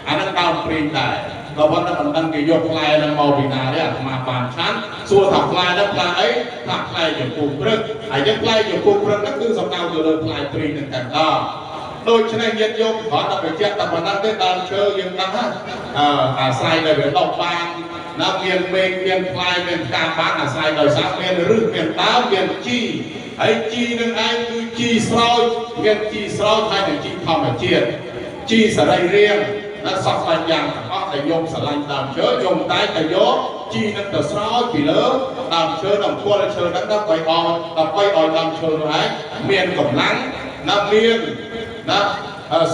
អាហ្នឹងដើមព្រីងដែរក៏ប៉ុន្តែមិនដឹងគេយកផ្លែហ្នឹងមកពីណាទេអាត្មាបានឆាន់សួរថាផ្លែហ្នឹងផ្លែអីថាផ្លែជម្ពូព្រឹកហើយចឹងផ្លែជម្ពូព្រឹកហ្នឹងគឺសំដៅទៅលើផ្លែព្រីងហ្នឹងតែម្ដងដូច្នេះញាតិញោមគ្រាន់តែបញ្ជាក់តែប៉ុណ្ណឹងទេដើមឈើយើងដឹងហ្នឹងអឺអាស្រ័យដែលវាដុះបានណាមានមេឃមានផ្លែមានផ្កាបានអាស្រ័យដោយសារមានឫសមានដើមមានជីហើយជីនឹងឯងគឺជីស្រោចមានជីស្រោចហើយនឹងជីធម្មជាតិជីសរីរាង្គដែលសពបែបយ៉ាងទាំងអស់ដែលញោមស្រឡាញ់ដើមឈើញោមតែតែយកជីនឹងទៅស្រោចពីលើដើមឈើដល់គល់ឈើហ្នឹងដើម្បីឲ្យដើម្បីឲ្យដើមឈើនោះឯងមានកម្លាំងណាមានណា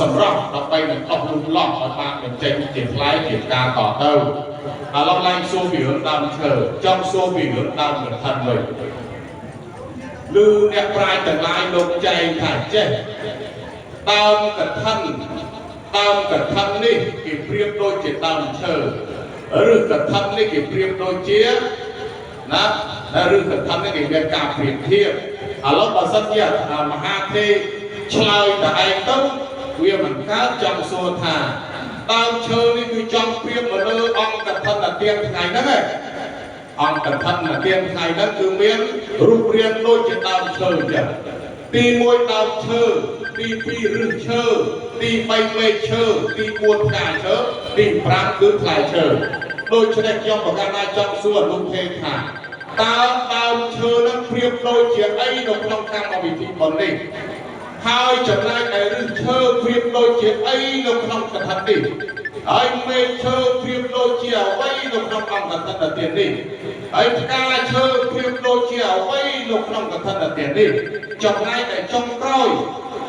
សម្រាប់ដើម្បីនឹងអស់លូតលាស់ឲ្យបានបញ្ចេញជាផ្លែជាផ្កាតទៅឥឡូវឡើងសួរពីរឿងដើមឈើចង់សួរពីរឿងដើមកឋិនវិញឬអ្នកប្រាជ្ញទាំងឡាយលោកចែងថាចេះដើមកឋិនដើមកឋិននេះគេប្រៀបដូចជាដើមឈើឬកឋិននេះគេប្រៀបដូចជាណាឬកឋិននេះគេមានការប្រៀបធៀបឥឡូវបើសិនជាមហាទេឆ្លើយតែឯងទៅវាមិនកើតចង់សួរថាដើមឈើនេះគឺចង់ប្រៀបមកលើអង្គកឋិនទានថ្ងៃហ្នឹងឯងអង្គកឋិនទានថ្ងៃហ្នឹងគឺមានរូបរាងដូចជាដើមឈើអញ្ចឹងទី1ដើមឈើទី2ឫសឈើទី3មែកឈើទី4ផ្កាឈើទី5គឺផ្លែឈើដូច្នេះខ្ញុំប្រកាសថាចង់សួរលោកទេថាតើដើមឈើនឹងប្រៀបដូចជាអីនៅក្នុងកម្មវិធីបុណ្យនេះហើយចំណែកឯឫសឈើប្រៀបដូចជាអីនៅក្នុងកថានេះហើយមែកឈើប្រៀបដូចជាអ្វីនៅក្នុងអង្គកឋិនទាននេះហើយផ្កាឈើប្រៀបដូចជាអ្វីនៅក្នុងកឋិនទាននេះចំណែកឯចុងក្រោយ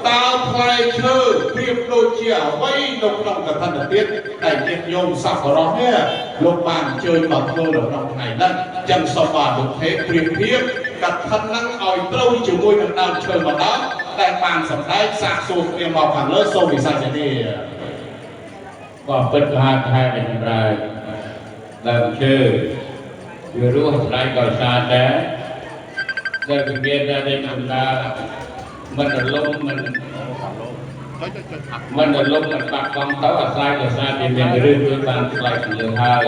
តើផ្លែឈើប្រៀបដូចជាអ្វីនៅក្នុងកឋិនទានដែលញាតិញោមសប្បុរសនេះលោកបានអញ្ជើញមកធ្វើនៅក្នុងថ្ងៃនេះចឹងសូមបាទលោកទេប្រៀបធៀបកឋិនហ្នឹងឲ្យត្រូវជាមួយនឹងដើមឈើម្ដងតែបានសម្ដែងសាកសួរគ្នាមកខាងលើសូមវិសាចនី ក៏ពិតមហាថែចម្រើនដើមឈើ វារស់ស្រ័យដោយសារតែដែលវិញ្ញាណដែលដំណើរមិនរលំមិនមិនរលំមិនបាត់បង់ទៅអាស្រ័យដោយសារតែមានរឿងគឺបានឆ្លើយពីលើហើយ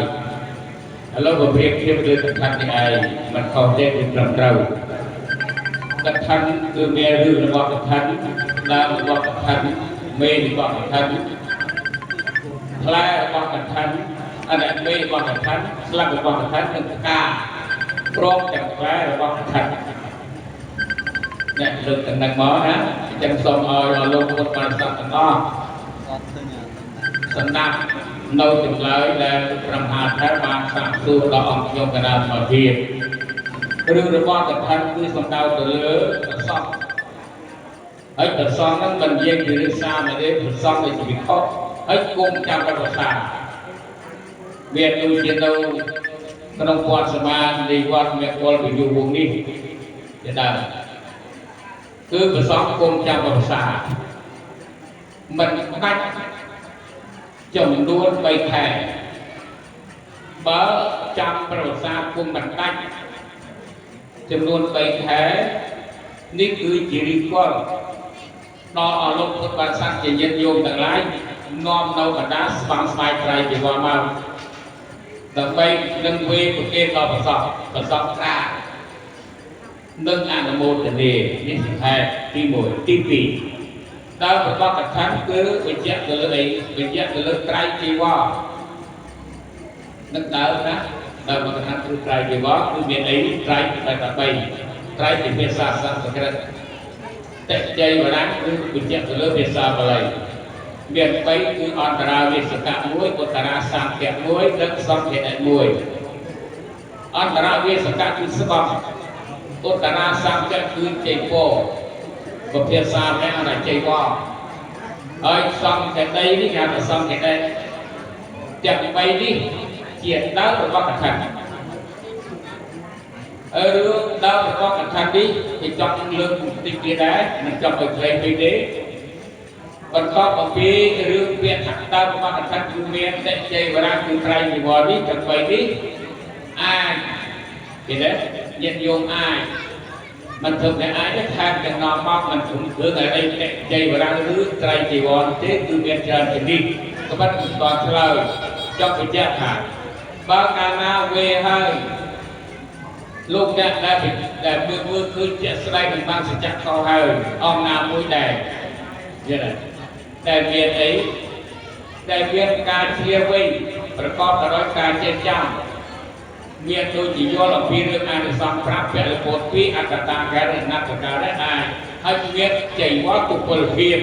ឥឡូវបើប្រៀបធៀបរឿងកថានេះឯងមិនខុសទេគឺត្រឹមត្រូវកថាគឺមានរឿងរបស់កថាដើមរបស់កថាមេរបស់កថាផ្លែរបស់កថាអនមេរបស់កថាស្លឹករបស់កថានិងផ្កាព្រមទាំងផ្លែរបស់កថាអ្នកលើកទាំងនឹងមកណាអញ្ចឹងសូមឲ្យអស់លោកពុទ្ធបរិស័ទទាំងអស់សម្រាប់នៅចម្លើយដែលព្រះមហាថេរបានសាកសួរដល់អង្គខ្ញុំកណាសមាធិរឿងរបស់កថាគឺសំដៅទៅលើប្រសពហើយប្រសងហ្នឹងមិននិយាយពីរឿងសាមទេប្រសងដែលជាវិខហើយគុំចាំប្រសាមានដូចជានៅក្នុងវត្តសមានៃវត្តមេពលវិយុវងនេះជាដើមគឺប្រសងគុំចាំប្រសាមិនដាច់ចំនួន3ខែបើចាំប្រសាគុំមិនដាច់ចំនួន3ខែនេះគឺជារីកលដល់អស់លោកពុទ្ធបរិស័ទជាញាតិញោមទាំងឡាយនាំនៅបណ្ដាស្វាងស្វាយត្រៃជីវរមកដើម្បីនឹងវេប្រគេនដល់ប្រសពប្រសពក្រានឹងអនុមោទនានេះជាហេតុទី1ទី2ដល់របស់កថាគឺបញ្ជាក់ទៅលើអីបញ្ជាក់ទៅលើត្រៃជីវរនឹងដើមណាដើមកថាគឺត្រៃជីវរគឺមានអីត្រៃតែ3ត្រៃជាភាសាសំស្ក្រឹតតជ័យវរៈគឺបញ្ជាក់ទៅលើភាសាបាលីមាន3គឺអន្តរាវិសកៈ1ឧត្តរាសង្ឃៈ1និងសង្ឃៈ1អន្តរាវិសកៈគឺស្បង់ឧត្តរាសង្ឃៈគឺជ័យពរប្រភាសាម្នាក់ថាជ័យវរហើយសង្ឃៈដីនេះគេហៅថាសង្ឃៈដីទាំង3នេះជាដើមរបស់កថារឿងដើមរបស់កថានេះគេចង់លើកតិចទៀតដែរមិនចង់ឲ្យខ្លីពេកទេបន្ទាប់អំពីរឿងពាក្យថាដើមរបស់កថាគឺមានតជ័យវរៈគឺត្រៃជីវរនេះទាំង3នេះអាចគេទេញាតិញោមអាចមិនធ្វើតែអាចទេថែមទាំងនាំមកមិនជំរឿនអីតជ័យវរៈឬត្រៃជីវរទេគឺមានច្រើនជាងនេះក៏ប៉ុន្តែមិនតឆ្លើយចង់បញ្ជាក់ថាបើកាលណាវេហើយលោកអ្នកដែលមើលមើលឃើញជាក់ស្ដែងមិនបានសច្ចៈខុសហើយអង្គណាមួយដែរយល់ទេដែលមានអីដែលមានការជ្រាបវិញប្រកបដោយការចេះចាំមានដូចជាយល់អំពីរឿងអានិសង្ស5ពលពត2អត្តតាការអនត្តការអាចហើយមានចៃវត្តទុពលភាព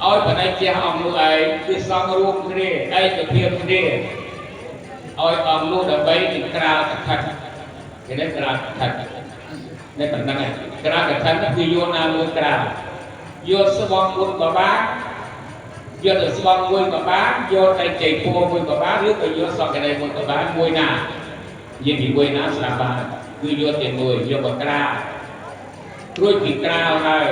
ឲ្យបដិជាអង្គនោះឯងគឺសង្ឃរួមគ្នាឯកភាពគ្នាឲ្យអង្គនោះដើម្បីនឹងក្រាលកថាគេនេះក្រាលកថានេះប៉ុណ្ណឹងឯងក្រាលកថានេះគឺយកណាមួយក្រាលយកស្បង់មុនក៏បានយកទៅស្បង់មួយក៏បានយកតែជ័យពួរមួយក៏បានឬក៏យកសង្កេតមួយក៏បានមួយណានិយាយពីមួយណាស្រាប់បានគឺយកតែមួយយកមកក្រាលរួចពីក្រាលហើយ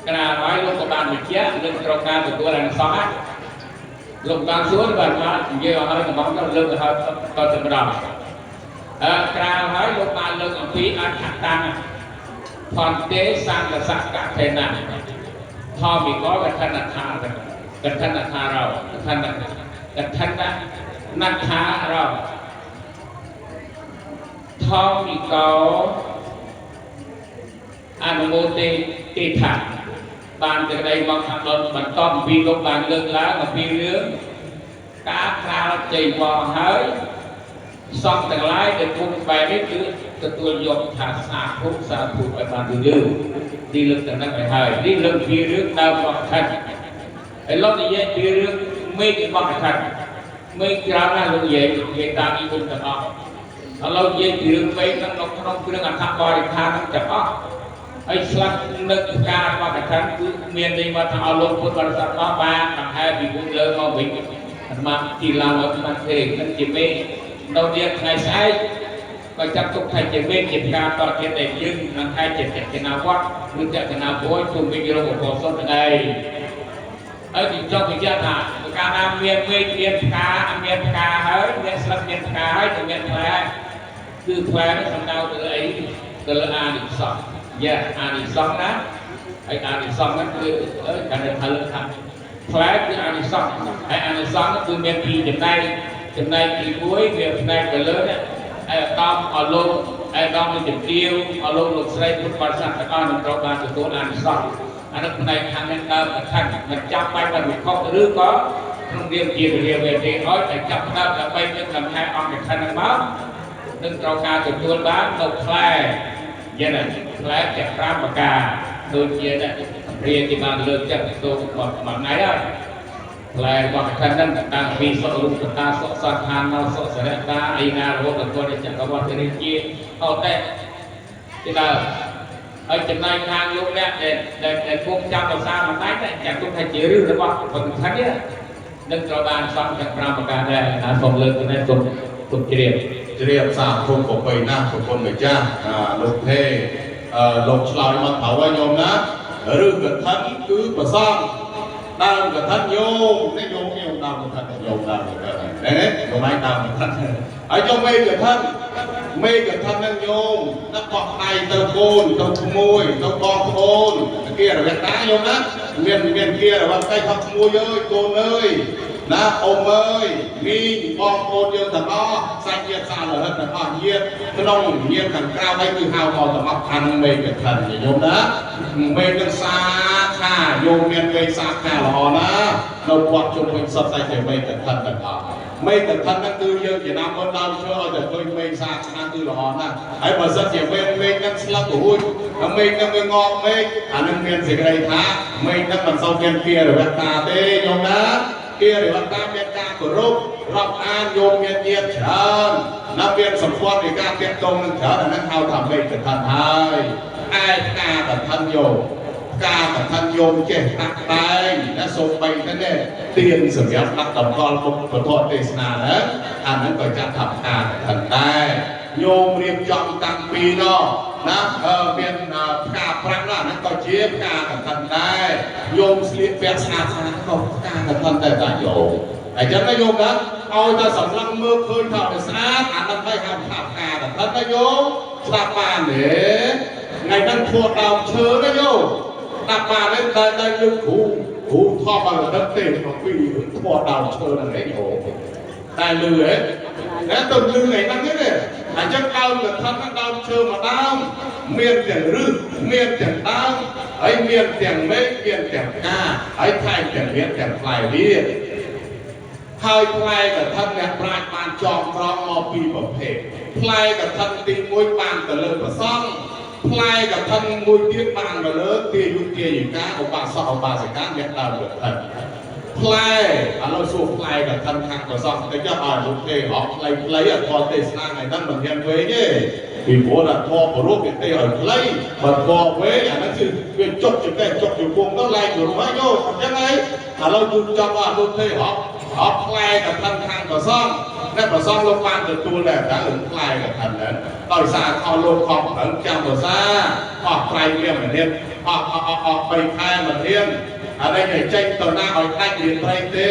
ក្រាលហើយលោកក៏បានបញ្ជាក់នឹងត្រូវការទទួលអានិសង្សលោកបានសួរបានមកនិយាយឲ្យកំងទៅលើកឲ្យតទៅម្ដងក្រាលហើយលោកបានលើកអំពីអដ្ឋតាំងផនទេសង្កសកថេណាធម្មិកកថនថាកថនថារោកថនកថននថារោធម្មិកោអនុមោទេទេថាបានសេចក្តីមកខាងដល់បន្តអំពីលោកបានលើកឡើងអំពីរឿងការក្រាលជ័យវរហើយសង្ឃទាំងឡាយដែលគុំបែបនេះគឺទទួលយកថាសាធុសាធុឲ្យបានរឿងនេះលើកទាំងហ្នឹងឲ្យហើយនេះលើកពីរឿងដើមរបស់ខិតហើយលោកនិយាយពីរឿងមេឃរបស់ខិតមេឃច្រើនណាស់លោកនិយាយតាមនិមន្តទាំងអស់ឥឡូវនិយាយពីរឿងមេឃក្នុងក្នុងគ្រឿងអត្ថបរិខាហ្នឹងទាំងអស់ហើយស្លាប់នឹកការរបស់កថាគឺមានន័យមកថាអស់លោកពុទ្ធបរិស័ទអស់បានដង្ហែពីភូមិលើមកវិញអាត្មាទីឡើងមកបានទេនឹងជាមេឃនៅនាថ្ងៃស្អែកក៏ចាត់ទុកថាជាមេឃជាផ្កាតទៀតដែលយើងនឹងហែជាតេណាវត្តឬតេណាពួយជុំវិញរោគឧបសន្ធហ្នឹងឯងហើយទីចង់បញ្ជាក់ថា កាលណាមានមេឃមានផ្កាមានផ្កាហើយមានស្លឹកមានផ្កាហើយទៅមានផ្លែគឺផ្លែនេះសំដៅទៅលើអីទៅលើអានិសង្សយ៉ាអានិសង្សណាហើយអានិសង្សហ្នឹងគឺអឺកាន់តែថាលើថាផ្លែគឺអានិសង្សហើយអានិសង្សគឺមានពីរចំណែកចំណែកទី1វាផ្នែកទៅលើនេះឯឧត្តមអលោកឯឧត្តមលោកជំទាវអលោកលោកស្រីពុទ្ធបរិស័ទទាំងអស់នឹងត្រូវបានទទួលអានិសង្សអានោះផ្នែកខាងនេះដើមកថាមិនចាំបាច់បាត់វិខុសឬក៏ក្នុងនាមជាវិរិយវេទេឲ្យតែចាប់ផ្ដើមដើម្បីនឹងលំហែអង្គកថាហ្នឹងមកនឹងត្រូវការទទួលបាននៅផ្លែយ៉ាងណាផ្លែទាំង5ប្រការដូចជាអ្នករៀនទីបានលើកចិត្តទៅមួយថ្ងៃហើយផ្លែរបស់កថាហ្នឹងតាំងពីសុរូបតាសុសន្តានមកសុសរតាអីណារហូតដល់គាត់ចក្រវត្តរាជាអត់ទេទីដើមហើយចំណែកខាងលោកអ្នកដែលដែលគង់ចាំភាសាមិនដាច់តែចាត់ទុកថាជារឿងរបស់កថានេះនឹងត្រូវបានសង្ឃទាំង5ប្រការដែរណាសូមលើកទៅនេះសូមសូមជ្រាប ជ្រាបសាធុកប្របីណាស់ប្រគុណម្ចាស់អាលោកទេអឺលោកឆ្លើយមកត្រូវហើយញោមណាឬកឋិនគឺប្រសងដើមកឋិនញោមនេះញោមញោមដើមកឋិនញោមដើមកឋិននេះញោមឯងដើមកឋិនហើយញោមមេកឋិនមេកឋិននឹងញោមដាក់បោះដៃទៅកូនទៅក្មួយទៅបងប្អូនគេរវតាញោមណាមានមានគេរវតាថាក្មួយអើយកូនអើយណាអ៊ំអើយមីងបងប្អូនយើងទាំងអស់សាច់ញាតិសារលហិតទាំងអស់ញាតិក្នុងញាតិខាងក្រៅអីគឺហៅមកទាំងអស់ខាងមេកឋិនញោមណាមេនឹងសាខាញោមមានមេសាខាល្អណាស់នៅវត្តជុំវិញសុទ្ធតែជាមេកឋិនទាំងអស់មេកឋិនហ្នឹងគឺយើងចំណាំមុនដើមឈើឲ្យតែឃើញមេសាខាគឺល្អណាស់ហើយបើសិនជាមេមេហ្នឹងស្លឹករួចហើយមេហ្នឹងវាងក់មេឃអានឹងមានសេចក្តីថាមេឃហ្នឹងមិនសូវមានគារវតាទេញោមណាគារវតាមានការគោរពរាប់អានញោមមានញាតិច្រើនណាមានសម្ព័ន្ធនៃការទាក់ទងនឹងច្រើនអាហ្នឹងហៅថាមេកឋិនហើយឯផ្កាកឋិនញោមផ្កាកឋិនញោមចេះតាក់តែងណាសូម្បីតែនេះទៀនសម្រាប់ដាក់តម្កល់មុខពធទេសនាហ្នឹងអាហ្នឹងក៏ចាត់ថាផ្កាកឋិនដែរញោមរៀបចំតាំងពីនោះណាអឺមានផ្កាប្រាំងណាហ្នឹងក៏ជាផ្កាកឋិនដែរញោមស្លៀកពាក់ស្អាតស្អាតក៏ផ្កាកឋិនដែរតាញោមអញ្ចឹងណាញោមណាឲ្យតែសម្លឹងមើលឃើញថាវាស្អាតអាហ្នឹងហើយហៅថាផ្កាកឋិនណាញោមស្ដាប់បានទេថ្ងៃហ្នឹងធ្វើដើមឈើណាញោមស្ដាប់បានទេតែតែលើគ្រូគ្រូថប់ឲ្យដឹកទេអំពីធ្វើដើមឈើហ្នឹងឯងញោមតែលឺហ៎តែទៅលឺថ្ងៃហ្នឹងទេអញ្ចឹងដើមកឋិនហ្នឹងដើមឈើមួយដើមមានទាំងឫសមានទាំងដើមហើយមានទាំងមែកមានទាំងផ្កាហើយថែមទាំងមានទាំងផ្លែវាហើយផ្លែកឋិនអ្នកប្រាជ្ញបានចងក្រងមកពីរប្រភេទផ្លែកឋិនទី1បានទៅលើប្រសង់ផ្លែកឋិនមួយទៀតបានទៅលើទាយុទាយិកាឧបាសកឧបាសិកាអ្នកដើមកឋិនផ្លែឥឡូវសួរផ្លែកឋិនខាងប្រសង់តិចចុះឲ្យលោកទេអត់ខ្លីខ្លីអត់ធម៌ទេសនាថ្ងៃហ្នឹងមិនហ៊ានវែងទេពីព្រោះថាធម៌ព្រោះគេទេឲ្យខ្លីបើធម៌វែងអាហ្នឹងគឺវាចុកចង្កេះចុកជង្គង់ទៅឡើងទៅរួចយោអញ្ចឹងហើយឥឡូវយូរចប់អស់លោកទេអត់អត់ផ្លែកឋិនខាងប្រសង់អ្នកប្រសង់លោកបានទទួលដែរតែរឿងផ្លែកឋិនហ្នឹងដោយសារខលោកខំប្រឹងចាំប្រសាអស់ត្រៃមាសម្នាអស់អស់អស់អស់3ខែមិនហ៊ានអានេះគេចេញទៅណាឲ្យដាច់រៀនត្រីទេ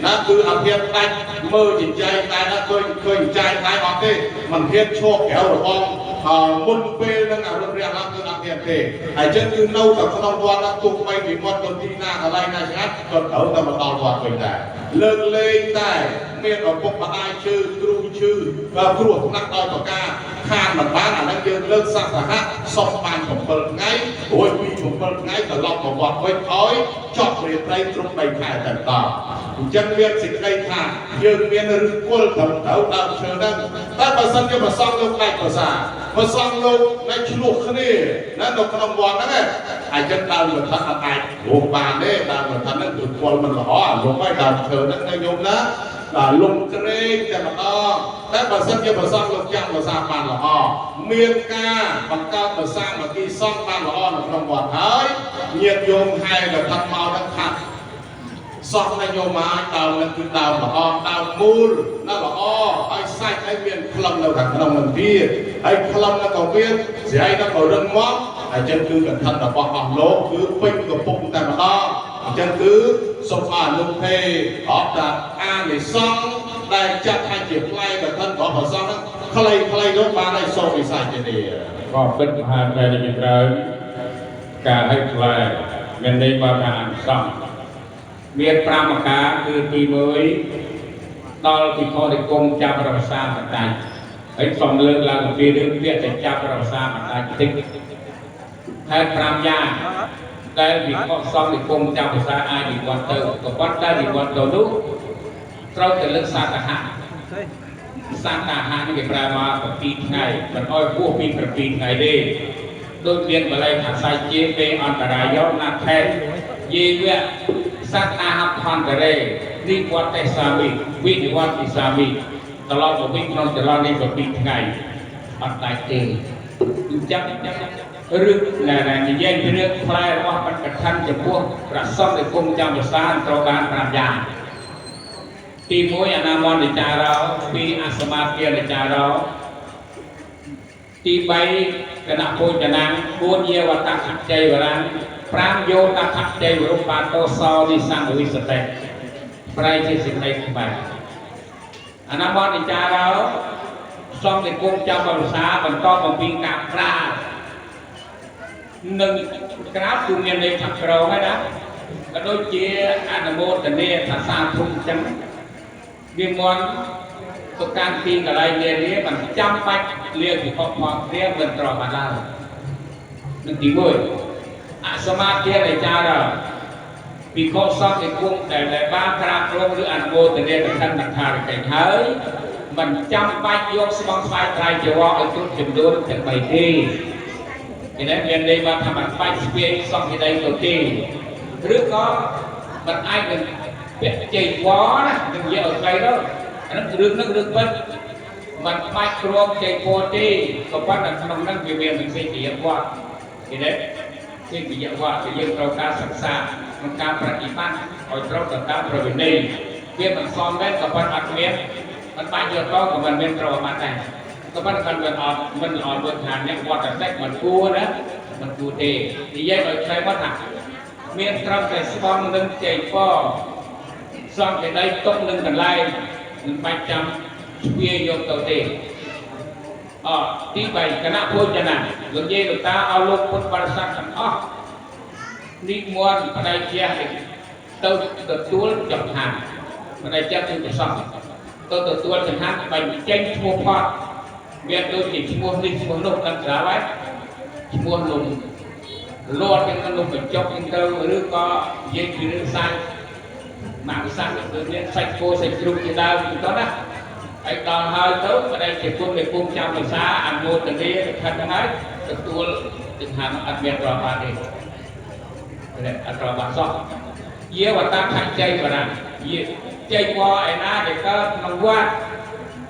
ណាគឺអត់ហ៊ានដាច់មើលចិញ្ចែងតែណាឃើញឃើញចាយតែអត់ទេមិនហ៊ានឈរក្រៅរបងអមុនពេលនឹងអរុណរះឡើងគឺអត់ហ៊ានទេហើយចឹងគឺនៅតែក្នុងវត្តហ្នឹងទោះបីនិមន្តទៅទីណាកន្លែងណាឆ្ងាយក៏ត្រូវតែមកដល់វត្តវិញដែរលើកលែងតែមានឪពុកម្ដាយឈឺគ្រូឈឺគ្រោះថ្នាក់ដោយប្រការខានមិនបានអាហ្នឹងយើងលើកសក្ការៈសុំបាន7ថ្ងៃរួចពី7ថ្ងៃត្រឡប់មកវត្តវិញឲ្យចប់រាត្រីគ្រប់3ខែតែតអញ្ចឹងមានសេចក្តីថាយើងមានឫសគល់ត្រឹមត្រូវដើមឈើហ្នឹងតែបើសិនជាប្រសងលោកដាច់ប្រសាប្រសងលោកនៅឆ្លោះគ្នាណានៅក្នុងវត្តហ្នឹងអញ្ចឹងដើមមិនថាអត់អាចរស់បានទេដើមមិនថាហ្នឹងគឺគល់មិនល្អអាលោកហើយដើមឈើហ្នឹងណាញោមណាបាទលំក្រែងតែម្ដងតែបើសិនជាប្រសងលោកចាំប្រសាបានល្អមានការបង្កើតប្រសាមគ្គីសង្ឃបានល្អនៅក្នុងវត្តហើយញាតិញោមហែកថាមកហ្នឹងថាសោះណាញោមមកដើមនឹងគឺដើមល្អដើមមូលណាល្អហើយសាច់ហើយមានក្លឹមនៅខាងក្នុងនឹងទៀតហើយក្លឹមនឹងក៏មានស្រីនឹងក៏រឹងមកហើយចឹងគឺកឋិនរបស់អស់លោកគឺពេញកំពុងតែម្ដង អញ្ចឹងគឺសូមអរលោកទេអបតាអានិសង្ឃដែលចាត់ថាជាផ្លែកឋិនរបស់ព្រះសង្ឃហ្នឹងខ្លីៗនោះបានឲ្យសូមវិសាជនី ក៏ពិតមហាតែជាច្រើនការឲ្យផ្លែមានន័យว่าថាអន្សំមាន5ប្រការគឺទី1ដល់ពិខុនិគមចាប់រក្សាបណ្ដាញហើយសូមលើកឡើងអំពីរឿងពាក្យតែចាប់រក្សាបណ្ដាញតិចហេតុ5យ៉ាងដែលវិខសង្ឃនិគមចាប់ភាសាអាចនិវត្តទៅក៏ប៉ុន្តែនិវត្តទៅនោះត្រូវតែលើកសាតហៈ សន្តាហានេះគេប្រើមក7ថ្ងៃមិនអោយហួសពី7ថ្ងៃទេដូចមានបល័យថាសាជាពេអន្តរាយោណាថេយេវៈសត្តាហភន្តរេនិវត្តេសាមិវិនិវត្តិសាមិត្រឡប់មកវិញក្នុងចលនានេះ7ថ្ងៃអត់ដាច់ទេអញ្ចឹងរឿងដែលនិយាយពីរឿងផ្លែរបស់បកឋិនចំពោះព្រះសង្ឃដែលគង់ចាំភាសាត្រូវបាន5យ៉ាង ទី1អនាមនិចារោ2អសមាទានិចារោទី3គណៈភោចនាង4យាវតខជ័យវរាំង5យោតខជ័យវរុបាតោសោនិសង្ឃវិសតិប្រែជាសេចក្តីខ្មែរអនាមនិចារោសង្ឃនិគមចាំបរិសាបន្តបំពីការក្រាលនិងក្រាលគឺមានន័យថាក្រងហើយណាក៏ដូចជាអនុមោទនាថាសាធុអញ្ចឹង វាមន់ទៅកាន់ទីកន្លែងនានាមិនចាំបាច់លាពិភពផងគ្នាមិនត្រង់បានឡើយនឹងទី1អសមាធិនៃចារពិខុសង្ឃនិគមដែលបានក្រាបគ្រងឬអនុមោទនាកឋិនមថារិកិច្ចហើយមិនចាំបាច់យកស្បង់ស្វាយត្រៃចវរឲ្យគ្រប់ចំនួនទាំង3ទេគេនេះមានន័យว่าថាមិនបាច់ស្ពាយសង្ឃដីទៅទេឬក៏មិនអាចនឹងពាក់ជ័យវរណានឹងនិយាយឲ្យខ្លីទៅអាហ្នឹងរឿងហ្នឹងរឿងពិតមិនបាច់គ្រងជ័យវរទេក៏ប៉ុន្តែក្នុងហ្នឹងវាមានវិសេសជាវត្តគេនេះគឺវិយវត្តដែលយើងត្រូវការសិក្សាក្នុងការប្រតិបត្តិឲ្យត្រូវទៅតាមប្រវិន័យវាមិនសមមែនក៏ប៉ុន្តែអត់មានមិនបាច់យកទៅក៏មិនមានត្រូវបានដែរក៏ប៉ុន្តែគាត់មិនអត់មិនល្អមើលថាអ្នកវត្តតែមិនគួរណាមិនគួរទេនិយាយឲ្យខ្លីមកថាមានត្រឹមតែស្បង់នឹងជ័យពរសង្ឃដីទុកនឹងកន្លែងមិនបាច់ចាំស្ពាយយកទៅទេអទី3គណៈភោជនាលោកយាយលោកតាអស់លោកពុទ្ធបរិស័ទទាំងអស់និមន្តប្តីជះទៅទទួលចង្ហាន់ប្តីជះគឺព្រះសង្ឃទៅទទួលចង្ហាន់បញ្ចេញឈ្មោះផតមានដូចជាឈ្មោះនេះឈ្មោះនោះកាន់ស្រាប់ហើយឈ្មោះលំលត់ទាំងលំបញ្ចុកទាំងទៅឬក៏និយាយពីរឿងសាច់ម៉ាក់សាច់ដូចមានសាច់គោសាច់ជ្រូកជាដើមទៅណាហើយដល់ហើយទៅប្តីជាគុណនៃគុំចាំភាសាអនុមោទនាខិតហ្នឹងហើយទទួលចង្ហាន់អត់មានរាប់បានទេអត់រាប់បានសោះយាវតខជ័យវរាយាជ័យវឯណាដែលកើតក្នុងវត្ត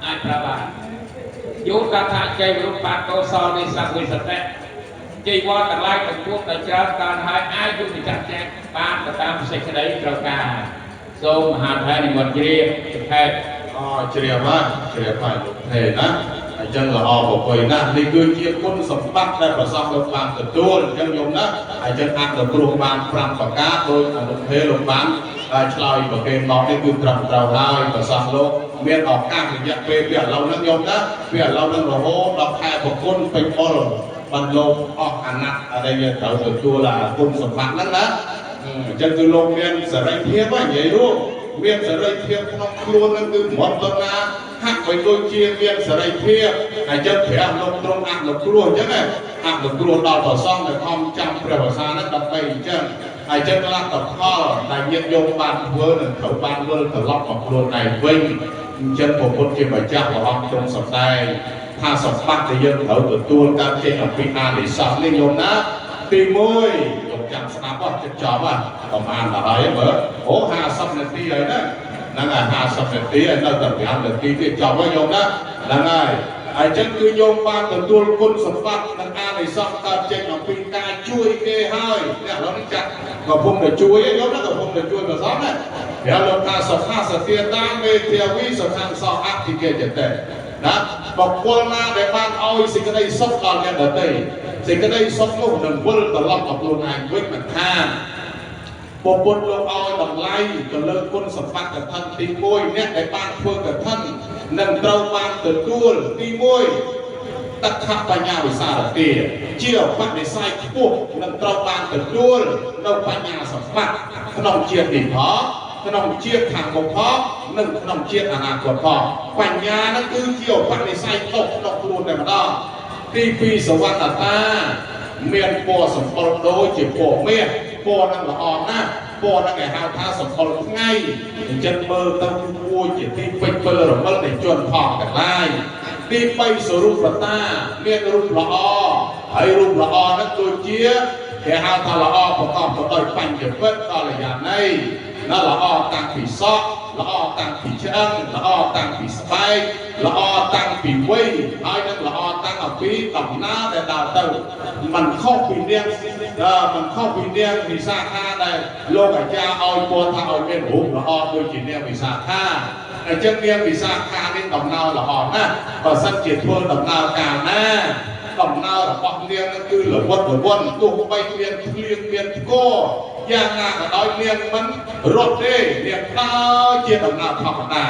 អាចប្រើបានយោតថាជ័យវរុបាតោសោនិសង្ឃវិសតិជ័យវត្តទាំងឡាយទាំងពួងដែលច្រើនកើនហើយអាចយុទ្ធចាត់ចែងបានទៅតាមសេចក្តីត្រូវការសូមមហាថេរនិមន្តជ្រាបសង្ខេប អជ្រាបហើយជ្រាបហើយលោកទេណាអញ្ចឹងល្អប្រពៃណាស់នេះគឺជាគុណសម្បត្តិដែលព្រះសង្ឃលោកបានទទួលអញ្ចឹងញោមណាអញ្ចឹងអនុគ្រោះបាន5ប្រការដោយអនុភេលោកបានឆ្លើយប្រគេនមកនេះគឺត្រឹមត្រូវហើយព្រះសង្ឃលោកមានឱកាសរយៈពេលពីឥឡូវហ្នឹងញោមណាពីឥឡូវហ្នឹងរហូតដល់ខែប្រគុណពេញបុលបានលោកអស់អាណត្តិអរិយត្រូវទទួលអាគុណសម្បត្តិហ្នឹងណាអញ្ចឹងគឺលោកមានសេរីភាពហើយនិយាយរួមមានសេរីភាពក្នុងខ្លួនហ្នឹងគឺមិនទៅណាហាក់បីដូចជាមានសេរីភាពអញ្ចឹងព្រះលោកទ្រង់អនុគ្រោះអញ្ចឹងណាអនុគ្រោះដល់ព្រះសង្ឃដែលខំចាំព្រះវស្សាហ្នឹងដើម្បីអញ្ចឹងហើយចឹងលទ្ធផលដែលញាតិញោមបានធ្វើនឹងត្រូវបានវិលត្រឡប់មកខ្លួនឯងវិញអញ្ចឹងព្រះពុទ្ធជាម្ចាស់ព្រះអង្គទ្រង់សម្ដែងថាសម្បត្តិដែលយើងត្រូវទទួលតាមចេញអំពីអានិសង្សនេះញោមណាទី1ខ្ញុំចាំស្ដាប់អត់ចិត្តចប់ហ៎ប្រហែលដល់ហើយមើលអូ50នាទីហើយណាហ្នឹងហើយ50នាទីហើយនៅតែ5នាទីទៀតចប់ហើយញោមណាហ្នឹងហើយហើយចឹងគឺញោមបានទទួលគុណសម្បត្តិនិងអានិសង្សកើតចេញអំពីការជួយគេហើយនេះឥឡូវនេះចាក់កំពុងតែជួយឯងញោមណាកំពុងតែជួយព្រះសង្ឃណាព្រះលោកថាសុខាសទាតាមេធាវីសុខាំសោអធិកេចតេណាបុគ្គលណាដែលបានឲ្យសេចក្តីសុខដល់អ្នកដទៃសេចក្តីសុខនោះនឹងវិលត្រឡប់មកខ្លួនឯងវិញមិនខាន។ ពពុទ្ធលោកឲ្យតម្លៃទៅលើគុណសម្បត្តិកឋិនទី1អ្នកដែលបានធ្វើកឋិននឹងត្រូវបានទទួលទី1តថបញ្ញាវិសារទាជាឧបនិស្ស័យខ្ពស់នឹងត្រូវបានទទួលនៅបញ្ញាសម្បត្តិក្នុងជាតិនេះផងក្នុងជាតិខាងមុខផងនិងក្នុងជាតិអនាគតផងបញ្ញាហ្នឹងគឺជាឧបនិស្ស័យខុសក្នុងខ្លួនតែម្ដងទី2សវណ្ណតាមានពណ៌សម្បុរដូចជាពណ៌មាសពណ៌ហ្នឹងល្អណាស់ពណ៌ហ្នឹងគេហៅថាសម្បុរថ្ងៃអញ្ចឹងមើលទៅគួរជាទីពេចពិលរមិលនៃជនផងទាំងឡាយទី3សរូបតាមានរូបល្អហើយរូបល្អហ្នឹងដូចជាគេហៅថាល្អប្រកបទៅដោយបញ្ញវិទ្ធកល្យាណីណាល្អតាំងពីសក់ល្អតាំងពីឆ្អឹងល្អតាំងពីស្បែកល្អតាំងពីវ័យហើយនឹងល្អតាំងអំពីដំណើរដែលដើរទៅมันខុសពីនាងมันខុសពីនាងវិសាខាដែលលោកអាចារ្យឲ្យពរថាឲ្យមានរូបល្អដូចជានាងវិសាខាអញ្ចឹងនាងវិសាខានេះដំណើរល្អណាស់បើសិនជាធ្វើដំណើរកាលណាដំណើររបស់នាងនឹងគឺលវត់លវន់ទោះបីមានភ្លៀងមានផ្គរយ៉ាងណាក៏ដោយនាងមិនរត់ទេនាងដើរជាដំណើរធម្មតា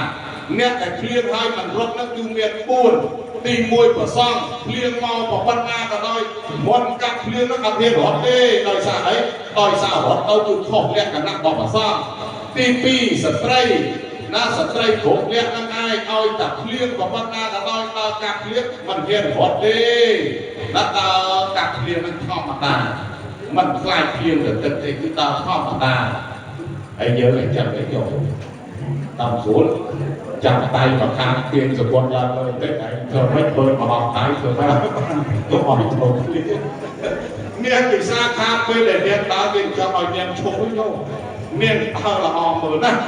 អ្នកដែលភ្លៀងហើយមិនរត់នឹងគឺមាន4ទី1ប្រសងភ្លៀងមកប៉ុណ្ណាក៏ដោយមុនកាត់ភ្លៀងនឹងអត់ហ៊ានរត់ទេដោយសារអីដោយសាររត់ទៅគឺខុសលក្ខណៈរបស់ប្រសងទី2ស្ត្រីណាស្ត្រីគ្រប់លក្ខនឹងឯងឲ្យតែភ្លៀងប៉ុណ្ណាក៏ដោយដើរកាត់ភ្លៀងមិនហ៊ានរត់ទេណាដើរកាត់ភ្លៀងនឹងធម្មតាមិនខ្លាចភ្លៀងទៅទឹកទេគឺដើរធម្មតាហើយយើងឲ្យចាំទៅយកតាមស្រួលចាំដៃមកខាងទៀងសពតឡើងលើបន្តិចហើយធ្វើម៉េចបើមកអស់ដៃធ្វើម៉េចកុំឲ្យចូលភ្លៀងនាងវិសាខាពេលដែលនាងដើរគេចង់ឲ្យនាងឈប់វិញយោនាងដើរល្អមើលណាស់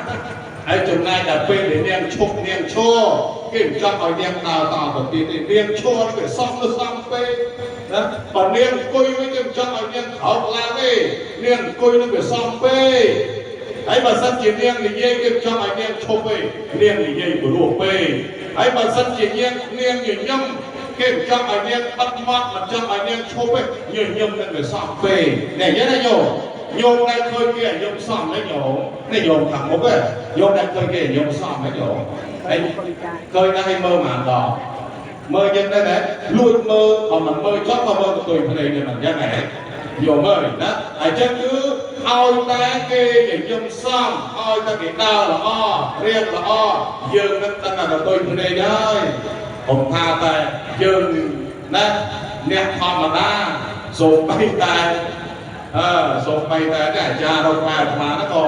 ហើយចំណែកដល់ពេលដែលនាងឈប់នាងឈរគេមិនចង់ឲ្យនាងដើរតទៅទៀតទេនាងឈរគេសំទៅសំពេកណាបើនាងអង្គុយវិញគេមិនចង់ឲ្យនាងក្រោកឡើងទេនាងអង្គុយនឹងវាសំពេកហើយបើសិនជានាងនិយាយគេមិនចង់ឲ្យនាងឈប់ទេនាងនិយាយព្រោះពេកហើយបើសិនជានាងនាងញញឹមគេមិនចង់ឲ្យនាងបិទមាត់មិនចង់ឲ្យនាងឈប់ទេញញឹមនឹងវាសំពេកនេះយ៉ាងណាយោញោមដែលឃើញគេឲ្យញឹមសំទេញោមនេះញោមខាងមុខទេញោមដែលឃើញគេឲ្យញឹមសំទេញោមហើយឃើញដែរឲ្យមើលម៉ានដងមើលយ៉ាងដែរណាលួចមើលបើមិនមើលចប់ក៏មើលកន្ទុយភ្នែកនេះមិនយ៉ាងហ៎ញោមអើយណាអញ្ចឹងគឺឲ្យតែគេញញឹមសំឲ្យតែគេដើរល្អរៀបល្អយើងនឹងដឹងតែកន្ទុយភ្នែកហើយខ្ញុំថាតែយើងណាអ្នកធម្មតាសូម្បីតែអឺសូម្បីតែអាចារ្យរកម៉ែអាត្មាហ្នឹងក៏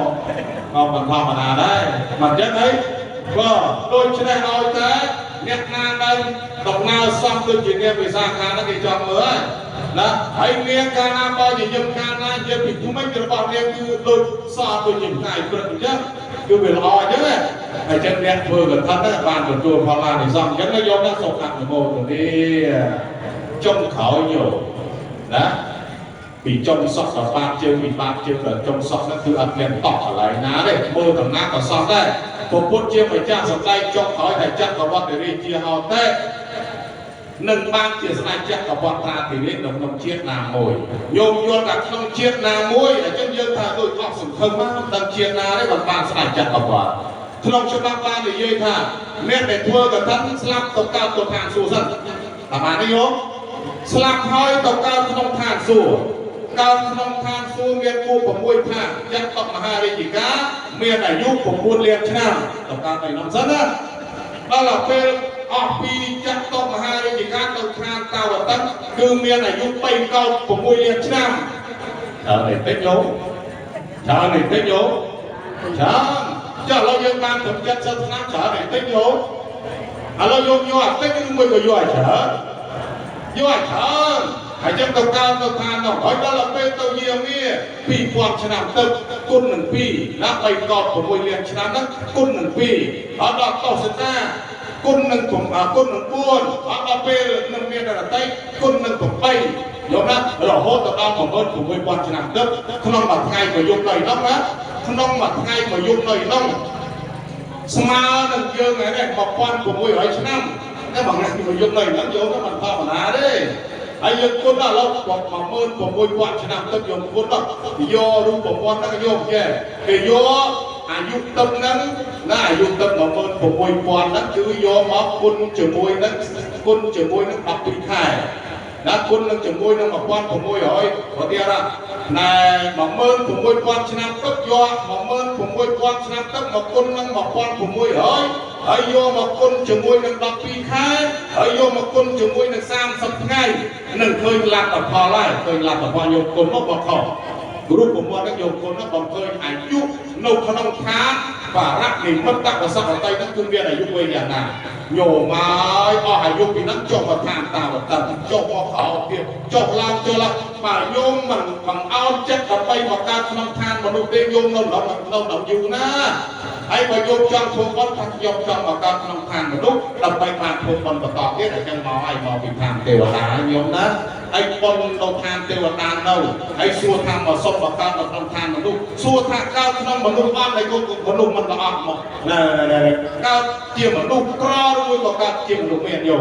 ក៏មិនធម្មតាដែរមិនអញ្ចឹងហីក៏ដូច្នេះឲ្យតែអ្នកណាដែលដំណើរសំដូចជានាងវិសាខាហ្នឹងគេចង់មើលហើយណាហើយនាងកាលណាបើញញឹមកាលណានិយាយពីថ្មិញរបស់នាងគឺដូចសដូចជាផ្កាយព្រឹកអញ្ចឹងគឺវាល្អអញ្ចឹងណាអញ្ចឹងអ្នកធ្វើកឋិនហ្នឹងបានទទួលផលឡានិសង្សអញ្ចឹងយកណាសូមអនុមោទនាចុងក្រោយយោណាពីចុងសក់ដល់បាតជើងពីបាតជើងដល់ចុងសក់ហ្នឹងគឺអត់មានតក់កន្លែងណាទេមើលតំណាក៏សក់ដែរពុទ្ធជាម្ចាស់សម្ដែងចុងក្រោយថាចក្រវត្តរាជាហោតេនឹងបានជាស្ដេចចក្រវត្តរាធិរាជនៅក្នុងជាតិណាមួយញោមយល់ថាក្នុងជាតិណាមួយអញ្ចឹងយើងថាដូចអស់សង្ឃឹមមកដឹងជាតិណាទេបានបានស្ដេចចក្រវត្តក្នុងច្បាប់បាននិយាយថាអ្នកដែលធ្វើកឋិនស្លាប់ទៅកើតទៅឋានសួគ៌សិនតាមបានទេញោមស្លាប់ហើយទៅកើតក្នុងឋានសួគ៌កើតក្នុងឋានសួគ៌មានគូ6ឋានចតុមហារាជិកាមានអាយុ9លានឆ្នាំទៅកើតទៅនោះសិនណាដល់ដល់ពេលអស់ពីចតុមហារាជិកាទៅឋានតាវតិនគឺមានអាយុ3កោ6លានឆ្នាំច្រើននេះតិចយោច្រើននេះតិចយោច្រើនចុះឥឡូវយើងបានត្រឹម70ឆ្នាំច្រើននេះតិចយោឥឡូវយកយកអាតិចឬមួយក៏យកអាច្រើនយកអាច្រើនហើយចឹងទៅកើតទៅឋាននោះហើយដល់ដល់ពេលទៅយាមា2000ឆ្នាំទៅគុណនឹង2ណា3កោ6លានឆ្នាំហ្នឹងគុណនឹង2ហើយដល់តោសតាគុណនឹងគុណនឹង4ហើយដល់ពេលនឹងមានរតីគុណនឹង8យកណារហូតដល់16000ឆ្នាំទៅក្នុងមួយថ្ងៃមួយយប់នៅនោះណាក្នុងមួយថ្ងៃមួយយប់នៅនោះស្មើនឹងយើងហ្នឹង1600ឆ្នាំតែមួយថ្ងៃមួយយប់នៅហ្នឹងយកទៅមិនធម្មតាទេ ហើយយើងគុណដល់ឥឡូវ16000ឆ្នាំទឹកយើងគុណដល់យករូបមន្តហ្នឹងយកចេះគេយកអាយុទឹកហ្នឹងណាអាយុទឹក16000ហ្នឹងគឺយកមកគុណជាមួយនឹងគុណជាមួយនឹង12ខែណាគុណនឹងជាមួយនឹង1600ឧទាហរណ៍ណែ16000ឆ្នាំទឹកយក16000ឆ្នាំទឹកមកគុណនឹង1600ហើយយកមកគុណជាមួយនឹង12ខែហើយយកមកគុណជាមួយនឹង30ថ្ងៃនឹងឃើញលទ្ធផលហើយឃើញលទ្ធផលយកគុណមកបខុសរូបមន្តហ្នឹងយកគុណហ្នឹងបំឃើញអាយុនៅក្នុងឋានបរនិមិត្តវសកតីហ្នឹងគឺមានអាយុវែងយ៉ាងណាញោមហើយអស់អាយុពីហ្នឹងចុះមកឋានតាវតចុះមកក្រោមទៀតចុះឡើងចុះឡើងបើញោមមិនបង្អោនចិត្តដើម្បីមកកើតក្នុងឋានមនុស្សទេញោមនៅដល់នៅដល់យូរណាហើយបើញោមចង់ធ្វើបុណ្យថាខ្ញុំចង់មកកើតក្នុងឋានមនុស្សដើម្បីបានធ្វើបុណ្យបន្តទៀតអញ្ចឹងមកហើយមកពីឋានទេវតាញោមណាហើយបុណ្យនៅឋានទេវតានៅហើយសួរថាមកសុំមកកើតនៅក្នុងឋានមនុស្សសួរថាកើតក្នុងមនុស្សអត់ហើយមនុស្សមិនល្អអត់មកណែណែកើតជាមនុស្សក្រឬមួយក៏កើតជាមនុស្សមានយោ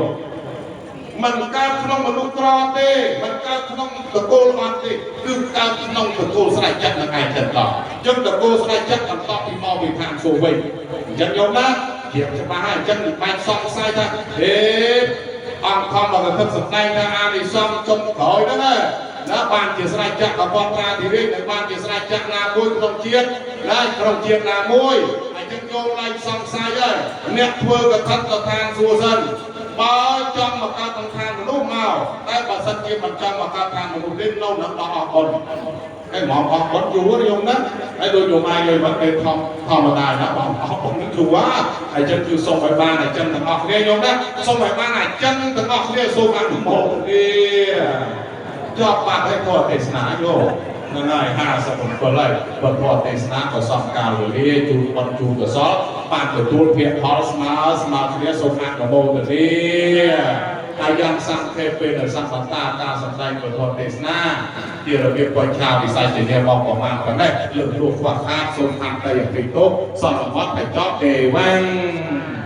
មិនកើតក្នុងមនុស្សក្រទេមិនកើតក្នុងតកូលអត់ទេគឺកើតក្នុងតកូលស្រេចចិត្តនឹងឯងទៅដល់អញ្ចឹងតកូលស្រេចចិត្តបន្តពីមកពីឋានសួគ៌វិញអញ្ចឹងញោមណាជាច្បាស់ហើយអញ្ចឹងមិនបាច់សង្ស័យថាហេអង្គធម្មកថាសម្ដែងថាអានិសង្សចុងក្រោយហ្នឹងណាបានជាស្រេចចក្រពត្រាធិរាជនិងបានជាស្រេចចក្រណាមួយក្នុងជាតិណាក្នុងជាតិណាមួយអញ្ចឹងញោមឡើងសង្ស័យហើយអ្នកធ្វើកថាទៅឋានសួគ៌សិនបើចង់មកកើតក្នុងឋានមនុស្សមកតែបើសិនជាមិនចង់មកកើតឋានមនុស្សទេនៅនឹងដល់អស់បុណ្យហើយមកអស់បុណ្យយូរញោមណាហើយដូចញោមអាយយមកពេលធម្មធម្មតាណាបងអស់បុណ្យនឹងយូរហើយចឹងគឺសូមឲ្យបានអញ្ចឹងទាំងអស់គ្នាញោមណាសូមឲ្យបានអញ្ចឹងទាំងអស់គ្នាសូមអនុមោទនាជាប់បាត់ឲ្យធម៌ទេសនាយោហ្នឹងហើយ57ហើយបើធម៌ទេសនាក៏សំកាលវេលាជូនបុណ្យជូនកុសលបានទទួលភាគផលស្មើស្មើគ្នាសូមអនុមោទនាហើយយ៉ាងសង្ខេបពេលនៅសង្ឃតាការសម្ដែងពធទេសនាជារបៀបបញ្ឆាវិស័យជាមកប្រមាណប៉ុណ្ណេះលើកលោះខ្វះខាតសូមខន្តីអភិទោសសន្មត់ឲ្យចប់ទេវ៉ាំង។